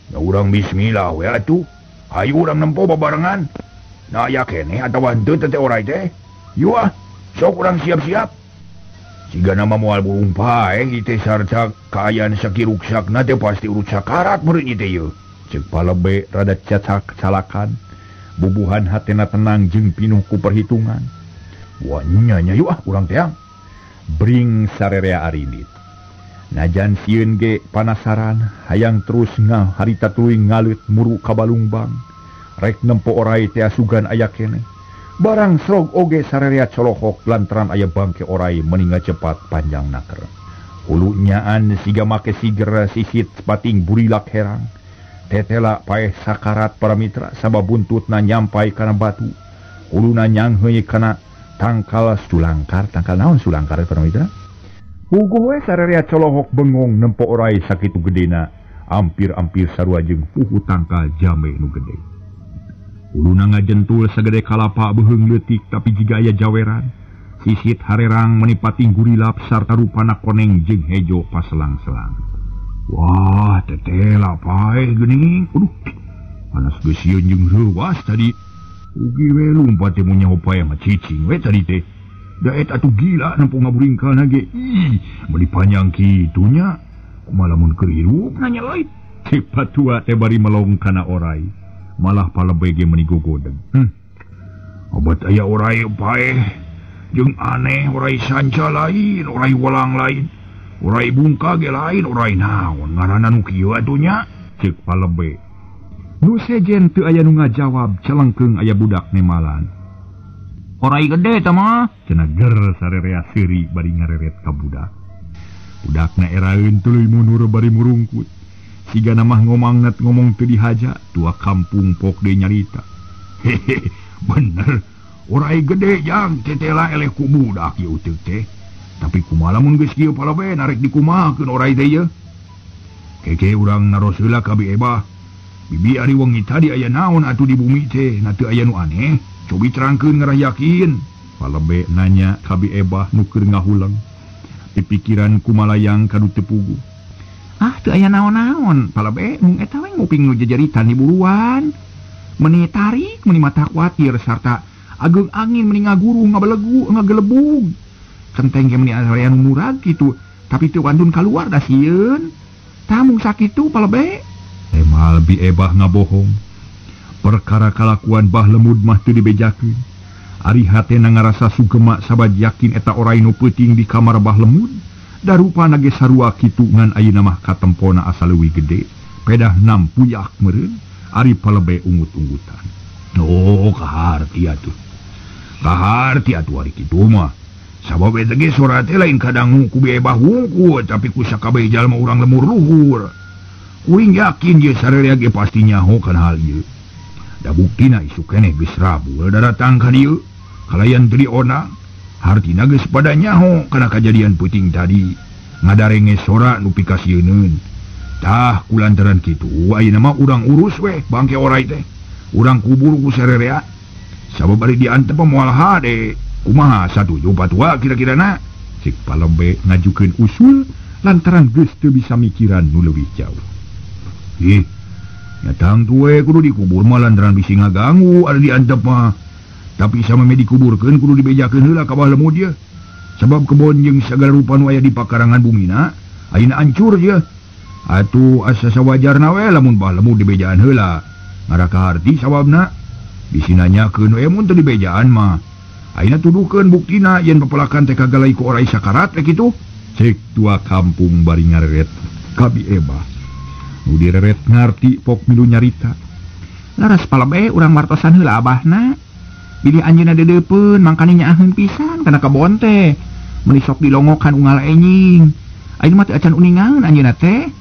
Da urang bismillah we atuh. Hayu urang nempo babarengan. Nah aya keneh atawa henteu teh orai teh. Yuk ah, sok urang siap-siap. Siga nama moal burung paeh ieu teh sarta kaayaan sakiruksakna teh pasti urut sakarat meureun ieu teh yeuh. Ceuk palebe rada cacak calakan. Bubuhan hatena tenang jeung pinuh ku perhitungan. Wah nya nya yuk ah urang teang. Bring sarerea arindit. Najan sieun ge panasaran hayang terus ngah harita tuluy ngaleut muru ka Balungbang. Rek nempo orai teh asugan aya keneh. Barang srog oge sarerea colohok lantaran aya bangke orai meninga cepat panjang naker. Hulu nyaan siga make siger sisit pating burilak herang. Tetela paeh sakarat para mitra sabab buntutna nyampai kana batu. Huluna nyangheuy kana tangkal sulangkar, tangkal naon sulangkar para mitra? Puguh we sarerea colohok bengong nempo orai sakitu gedena, ampir-ampir sarua jeung puhu tangkal jambe nu gede. Huluna ngajentul sagede kalapa beuheung leutik tapi jiga aya jaweran. Sisit harerang meni pating gurilap sarta rupana koneng jeung hejo paselang-selang. Wah, tetela paeh geuning. Aduh, panas geus sieun jeung reuwas tadi. Ugi we lumpat teh mun nyaho paeh mah cicing we tadi teh. Da eta atuh gila nempo ngaburingkalna ge. Ih, meuni panjang kitu nya. Kumaha lamun keur hirup nanya euy. Cek patua teh bari melong kana orai. Malah palebe ge meuni gogodeg. Obat aya orai paeh jeung aneh, orai sanca lain, orai walang lain, orai bungka ge lain, orai naon ngaranna nu kieu atuh nya? Ceuk palebe. Nu sejen teu aya nu ngajawab, celengkeung aya budak nemalan. Orai gede teh mah, cenah ger sarerea seuri bari ngareret ka budak. Budakna eraeun tuluy mundur bari murungkut. Sigana mah ngomangna ngomong teu dihaja, tua kampung pok deui nyarita. Hehe, bener. Orai gede jang tetela eleh ku budak ieu teh teh. Tapi kumaha lamun geus kieu palebe narek dikumahakeun orai teh ieu? Keke urang naros heula ka Bi Ebah. Bibi ari wengi tadi aya naon atuh di bumi teh, na teu aya nu aneh. Cobi terangkeun ngarah yakin. Palebe nanya ka Bi Ebah nu keur ngahuleng. Pipikiran kumalayang ka nu teu puguh. Ah, teu aya naon-naon. Palebe mung eta we nguping nu jejeritan hiburuan. Meni tarik, meni mata kuatir sarta ageung angin meni ngaguru ngabelegu ngagelebug. Kenteng ge meni aya nu murag kitu, tapi teu wantun kaluar da sieun. Tah mung sakitu palebe. Emal Bi Ebah ngabohong. Perkara kalakuan Bah Lemud mah teu dibejakeun. Ari hatena ngarasa sugema sabab yakin eta orai nu peuting di kamar Bah Lemud. Da rupana ge sarua kitu ngan ayeuna mah katempona asa leuwih gede. Pedah nampuyak meureun ari palebe ungut-ungutan. Oh, kaharti atuh. Kaharti atuh ari kitu mah. Sabab eta ge sora teh lain kadangu ku Bi Ebah wungkul, tapi ku sakabeh jalma urang lemur luhur. Kuring yakin ye sarerea ge pasti nyaho kana hal ieu. Da buktina isuk keneh geus rabul daratang ka dieu. Kalayan teu diona, hartina geus pada nyaho kana kajadian peuting tadi. Ngadarenge sora nu pikasieuneun. Tah kulantaran kitu ayeuna mah urang urus we bangke orai teh. Urang kubur ku sarerea. Sabab bari diantep moal hade. Kumaha satuju patua kira-kirana? Cek palebe ngajukeun usul lantaran geus teu bisa mikiran nu leuwih jauh. Ih, nyatang tue kudu dikubur mah lantaran bisi ngaganggu ada diantep mah. Tapi sameme dikuburkeun kudu dibejakeun heula ka Bah Lemud ye. Sabab kebon jeung sagala rupa nu aya di pakarangan bumina ayeuna ancur ye. Atuh asa sawajarna we lamun Bah Lemud dibejaan heula. Ngaraka harti sawabna. Bisi nanyakeun we mun teu dibejaan mah. Ayeuna tuduhkeun buktina yen pepelakan teh kagalai ku orai sakarat we kitu. Cek tua kampung bari ngareret ka Bi Ebah. Nu direret ngarti pok milu nyarita. Laras palebe urang wartosan heula abahna. Bilih anjeunna deudeupeun mangkane nyaaheun pisan kana kebon teh. Meuni sok dilongokan unggal enjing. Ayeuna mah teu acan uningaeun anjeunna teh.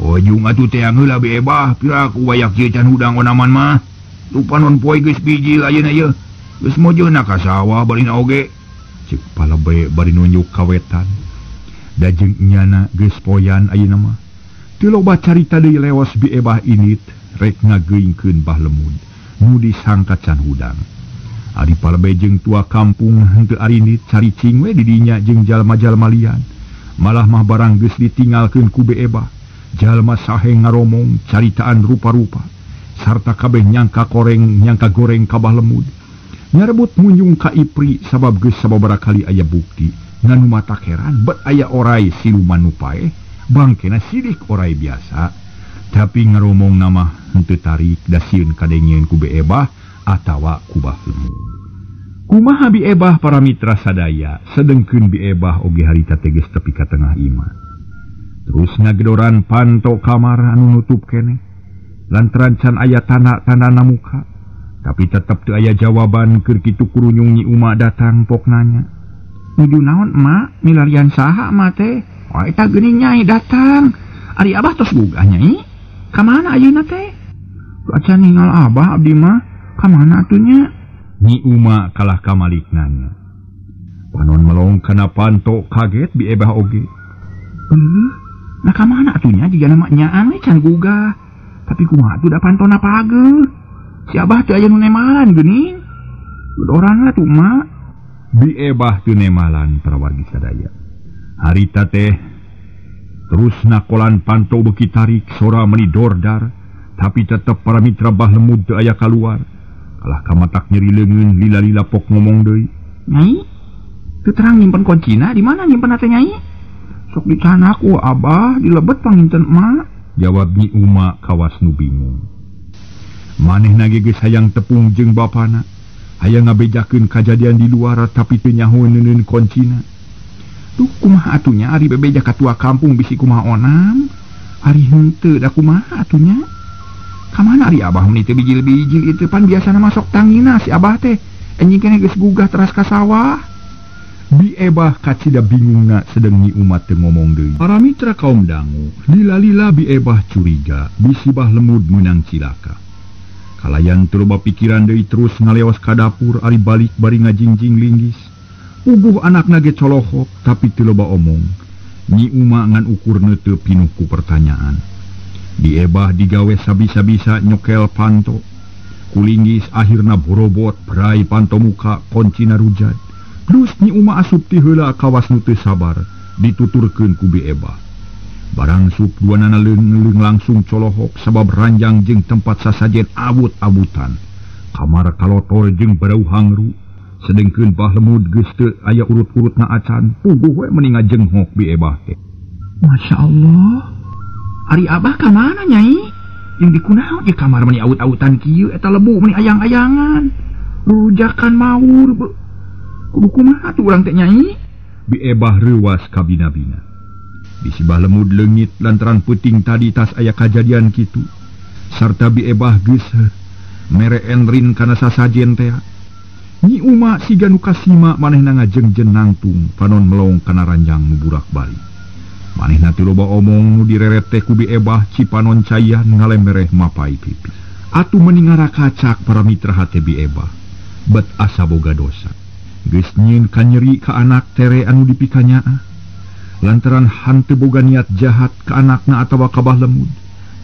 Oh jung atuh teang heula Bi Ebah, piraku wayak ieu can hudang onaman mah. Lupanon poe geus bijil ayeuna ieu. Geus mojeuna ka sawah barina oge. Cek palebe bari nunjuk ka wetan. Da jeung nyana geus poyan ayeuna mah. Teu loba carita deui leos Bi Ebah init rek ngageuingkeun Bah Lemud nu disangka can hudang. Ari palebe jeung tua kampung henteu arinit caricing we di dinya jeung jalma-jalma lian. Malah mah barang geus ditinggalkeun ku Bi Ebah. Jalma sahe ngaromong caritaan rupa-rupa sarta kabeh nyangka koreng nyangka goreng ka Bah Lemud. Nyarebut munjung ka Ipri sabab geus sababaraha kali aya bukti ngan nu matak heran bet aya orai siluman nu paeh bangkena sidik orai biasa. Tapi ngaromong nama henteu tarik da sieun kadengieun ku Bi Ebah atawa ku Bah Lemud. Kumaha Bi Ebah para mitra sadaya sedengkeun Bi Ebah oge harita teh geus tepi ka tengah imah. Terus ngagedoran panto kamar anu nutup keneh. Lantaran can aya tanda-tanda muka. Tapi tetep teu aya jawaban keur kitu kurunyung Nyi Uma datang pok nanya. Nuju naon emak? Milarian saha emak teh? Oh eta geuning nyai datang. Ari abah tos gugah nyai? Ka mana ayeuna teh? Acan ningal abah abdi mah. Ka mana atuh nya? Nyi Uma kalah ka malik nanya. Panon melong kana panto kaget Bi Ebah oge. Nah ka mana atuh nya jiga nama nyaan we can gugah. Tapi kumaha atuh da pantona pageuh. Si abah teu aya nu nemalan geuning. Gedoran lah tuh mak. Bi Ebah teu nemalan parawargi sadaya. Harita teh terus nakolan panto beuki tarik sora meuni dordar, tapi tetep para mitra Bah Lemud teu aya kaluar. Kalah kamatak nyeri leungeun lila-lila pok ngomong deui. Nyai, teu terang nyimpen kuncina di mana nyimpen teh nyai? Sok dicanak ku abah dilebet panginten emak. Jawab Nyi Uma kawas nu bingung. Manehna ge geus hayang tepung jeung bapana. Hayang ngabejakeun kajadian di luar tapi teu nyaho neuneun kuncina. Duh kumaha atuh nya ari bebeja ka tua kampung bisi kumaha onam. Ari henteu da kumaha atuh nya? Ka mana ari abah meuni teu bijil-bijil itu pan biasana masok tangina si abah teh. Enjing keneh geus gugah teras ka sawah. Bi Ebah kacida bingungna sedeng Nyi Uma teu ngomong deui. Para mitra kaum dangu, lila-lila Bi Ebah curiga bisi Bah Lemud meunang cilaka. Kalayan teu loba pikiran deui terus ngaleos ka dapur ari balik bari ngajingjing linggis. Puguh anakna ge colohok tapi teu loba omong. Nyi Uma ngan ukurna teu pinuh ku pertanyaan. Bi Ebah digawe sabisa-bisa nyokel panto. Kulinggis akhirna borobot berai panto muka koncina rujat. Terus Nyi Uma asup ti heula kawas nu teu sabar dituturkeun ku Bi Ebah. Barang sup duanana leung-leung langsung colohok sabab ranjang jeung tempat sasajen abut-abutan. Kamar kalotor jeung barau hangru. Sedengkeun Bah Lemud geus teu aya urut-urutna acan, puguh we meuni ngajenghok Bi Ebah teh. Masya Allah. Ari abah ka mana nyai? Yang dikunaon ieu kamar meuni awut-awutan kieu eta lebu meuni ayang-ayangan. Rujakan maur. Kudu kumaha atuh urang teh nyai? Bi Ebah reuwas ka bina-bina. Bisi Bah Lemud leungit lantaran peuting tadi tas aya kajadian kitu. Sarta Bi Ebah geus mere enrin kana sasajen teh. Nyi Uma siga nu kasima manehna ngajengjen nangtung panon melong kana ranjang nu burak-balik. Manehna teu loba omong nu direret teh ku Bi Ebah cipanon caian ngalemereh mapai pipi. Atuh meuni ngarakacak para mitra hate Bi Ebah. Bet asa boga dosa. Geus nyieun kanyeri ka anak tere anu dipikanyaah. Lantaran hanteu boga niat jahat ka anakna atawa ka Bah Lemud.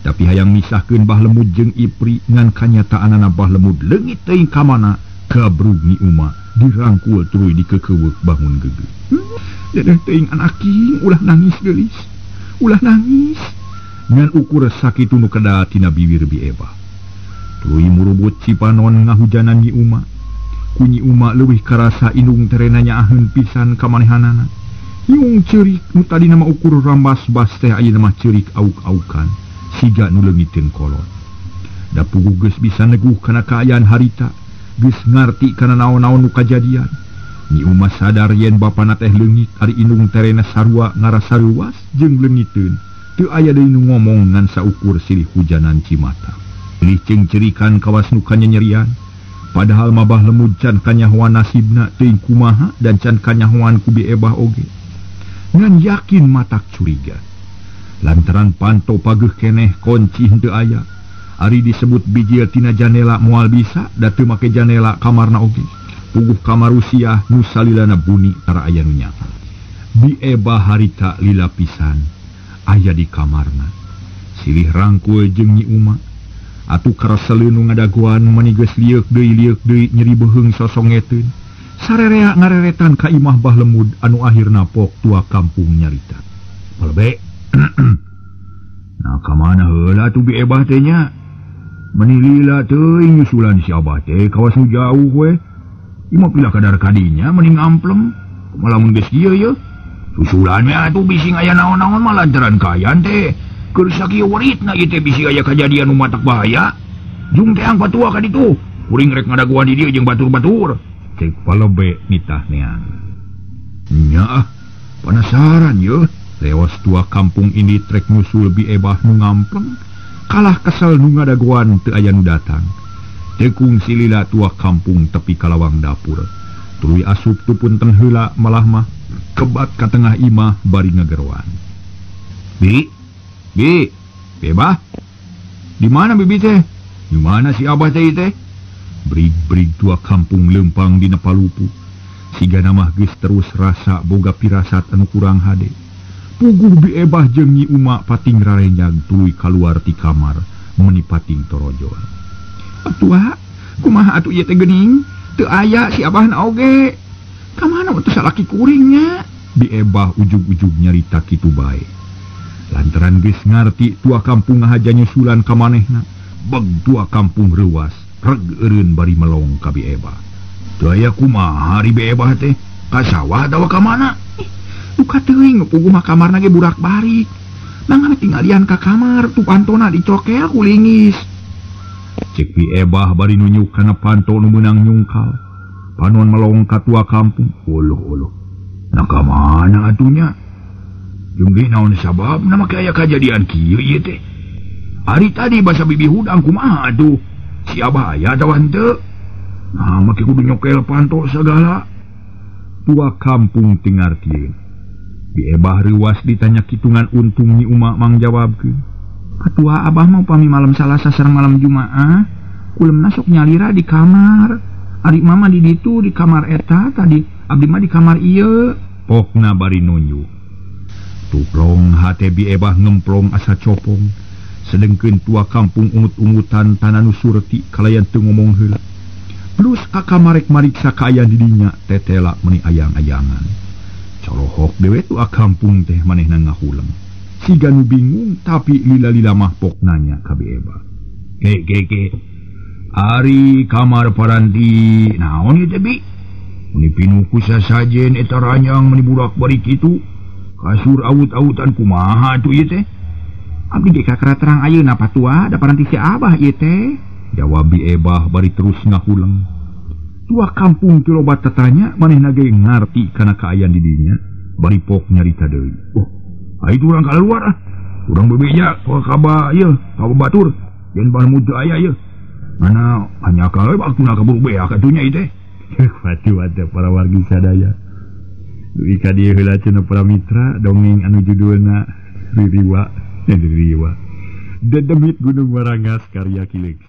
Tapi hayang misahkeun Bah Lemud jeung Ipri ngan kanyataanana Bah Lemud leungit teuing ka mana kabrug Nyi Uma dirangkul tuluy dikekeuweuk bangun geugeuh. Dedeh teuing anak king ulah nangis geulis. Ulah nangis. Ngan ukur sakitu nu kada tina bibir Bi Ebah. Tuluy murubut cipanon ngahujanan Nyi Uma. Ku Nyi Uma leuwih karasa indung terena nyaaheun pisan ka manehanana. Yung ceurik nu tadina mah ukur rambas-bas teh ayeuna mah ceurik auk-aukan siga nu leungiteun kolot. Da puguh geus bisa neguh kana kaayaan harita, geus ngarti kana naon-naon nu kajadian. Nyi Uma sadar yen bapana teh leungit ari indung terena sarua ngarasa reuwas jeung leungiteun. Teu aya deui nu ngomong ngan saukur silih hujanan cimata. Silih cengcerikan kawas nu kanyanyerian. Padahal mabah lemud can kanyahoan nasibna teuing kumaha dan can kanyahoan ku Bi Ebah oge. Ngan yakin matak curiga. Lantaran panto pageuh keneh kunci henteu aya. Ari disebut bijil tina janela moal bisa da teu make janela kamarna oge. Puguh kamar usia nu salilana buni tara aya nu nyata. Bi Ebah harita lila pisan aya di kamarna. Silih rangkul jeung Nyi Uma. Atuh karaseleun nu ngadagoan mani geus lieuk deui nyeri beuheung sosongeteun. Sarerea ngareretan ka imah Bah Lemud anu akhirna pok tua kampung nyarita. Palebe. Nah ka mana heula atuh Bi Ebah teh nya? Meni lila teuing nyusulan si Abah teh kawas nu jauh we. Imah pila kadar kadinya mending ampleng. Kumaha lamun geus kieu ye? Susulan we atuh bising aya naon-naon mah lantaran kaayaan teh. Keur sakieu weritna ieu teh bisi aya kajadian nu matak bahaya. Jung teh ang patua ka ditu. Kuring rek ngadagoan di dieu jeung batur-batur. Cek palebe nitah neang. Nya ah, penasaran ye. Lewas tua kampung ini trek nyusul Bi Ebah nu ngampleng. Kalah kesel nu ngadagoan teu aya nu datang. Tekung silila tua kampung tepi kalawang dapur. Tuluy asup tu punten heula malah mah kebat ka tengah imah bari ngageroan. Bi, Bi, Ebah. Di mana bibi teh? Di mana si Abah teh teh? Brig-brig tua kampung lempang dina palupu. Sigana mah geus terus rasa boga pirasat anu kurang hade. Puguh Bi Ebah jeung Nyi Uma pating rarenjag tuluy kaluar ti kamar meuni pating torojol. Atuh, kumaha atuh ieu teh geuning? Teu aya si Abahna oge. Ka mana atuh salaki kuringnya? Bi Ebah ujug-ujug nyarita kitu bae. Lantaran geus ngarti tua kampung ngahaja nyusulan ka manehna, beg tua kampung reuwas, reg eureun bari melong ka Bi Ebah. Teu aya kumaha ari Bi Ebah teh? Ka sawah atawa ka mana? Duka teuing puguh mah kamarna ge burak-barik. Mangga tinggalian ka kamar tu pantona dicokel ku lingis. Cek Bi Ebah bari nunjuk kana panto nu meunang nyungkal. Panon melong ka tua kampung. Uluh-uluh. Nah ka mana atunya? Jeung ge naon sababna make aya kajadian kieu ieu teh? Ari tadi basa bibi hudang kumaha atuh? Si Abah aya atawa henteu? Nah make kudu nyokel panto sagala. Tua kampung teu ngartieun. Bi Ebah reuwas ditanya kitungan untung Nyi Uma mangjawabkeun. Atuh Abah mah upami malam Salasa sareng malam Jumaah, kulemna sok nyalira di kamar. Ari mama di ditu di kamar eta tadi, abdi mah di kamar ieu. Pokna bari nunjuk. Tuplong hate Bi Ebah ngemplong asa copong. Sedengkeun tua kampung ungut-ungutan tanah nu surti kalayan teu ngomong heula. Plus ka kamarek mariksa kaayaan di dinya tetela meuni ayang-ayangan. Colohok dewe tua kampung teh manehna ngahuleng. Siga nu bingung tapi lila-lila mah pok nanya ka Bi Ebah. Ke ke ke. Ari kamar paranti naon ieu teh Bi? Meni pinuh ku sasajen eta ranjang meni burak bari kitu. Kasur awut-awutan kumaha atuh ieu teh? Abdi ge kakara terang ayeuna patua da paranti si Abah ieu teh. Jawab Bi Ebah bari terus ngahuleng. Tua kampung teu loba tatanya manehna ge ngarti kana kaayaan di dinya bari pok nyarita deui. Oh, ai urang kaluar ah. Urang bebeja ka kaba ieu, ka batur. Yen bahan teu aya ieu. Mana hanya kalau waktuna kabur beak atuh nya ieu teh. Watu-watu para wargi sadaya. Dugi ka dieu heula cenah para mitra dongeng anu judulna Ririwa, Ririwa. Dedemit Gunung Warangas karya Ki Leungsa.